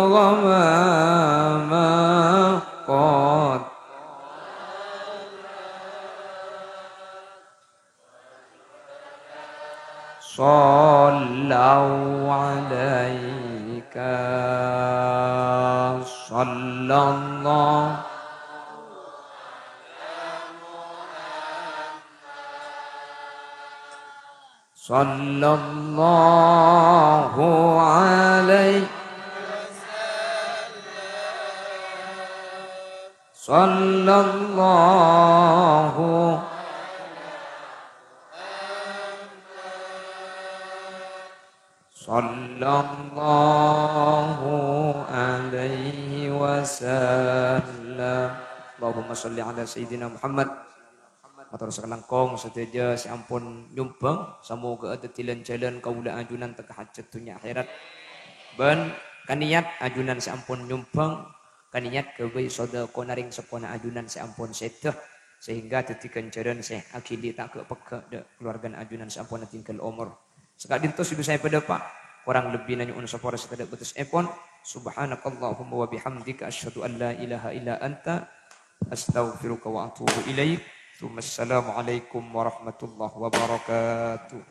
والغمام قد صلوا عليك، صلى الله، صلى الله عليه، صلى الله، صلى الله عليه وسلم. اللهم صل على سيدنا محمد. Mator sakalangkong sadhâjâ sè ampon nyombhâng, samoghâ dhâddhi lan-jhâlân kaulâ ajunan tekka hajhât dhunnya akhèrat. Bân kanèyat ajunan sè ampon nyombhâng, kanèyat ghâbây sodâkona rèng seppona ajunan sè ampon sèdhâ, sehingga dhâddhi ghânjhârân sè aghili ta' ghâ'-pegghâ' dhâ' kalowarghâna ajunan sè ampon atinggal omor. Saka'dinto sè bisa èpadhâpa', korang lebbina nyo'on sapora sè tadâ' bâtessèpon. Subhanakallahumma wa bihamdika, asyhadu an la ilaha illa anta, astaghfiruka wa atubu ilaik. Tsumma assalamualaikum warahmatullahi wabarakatuh.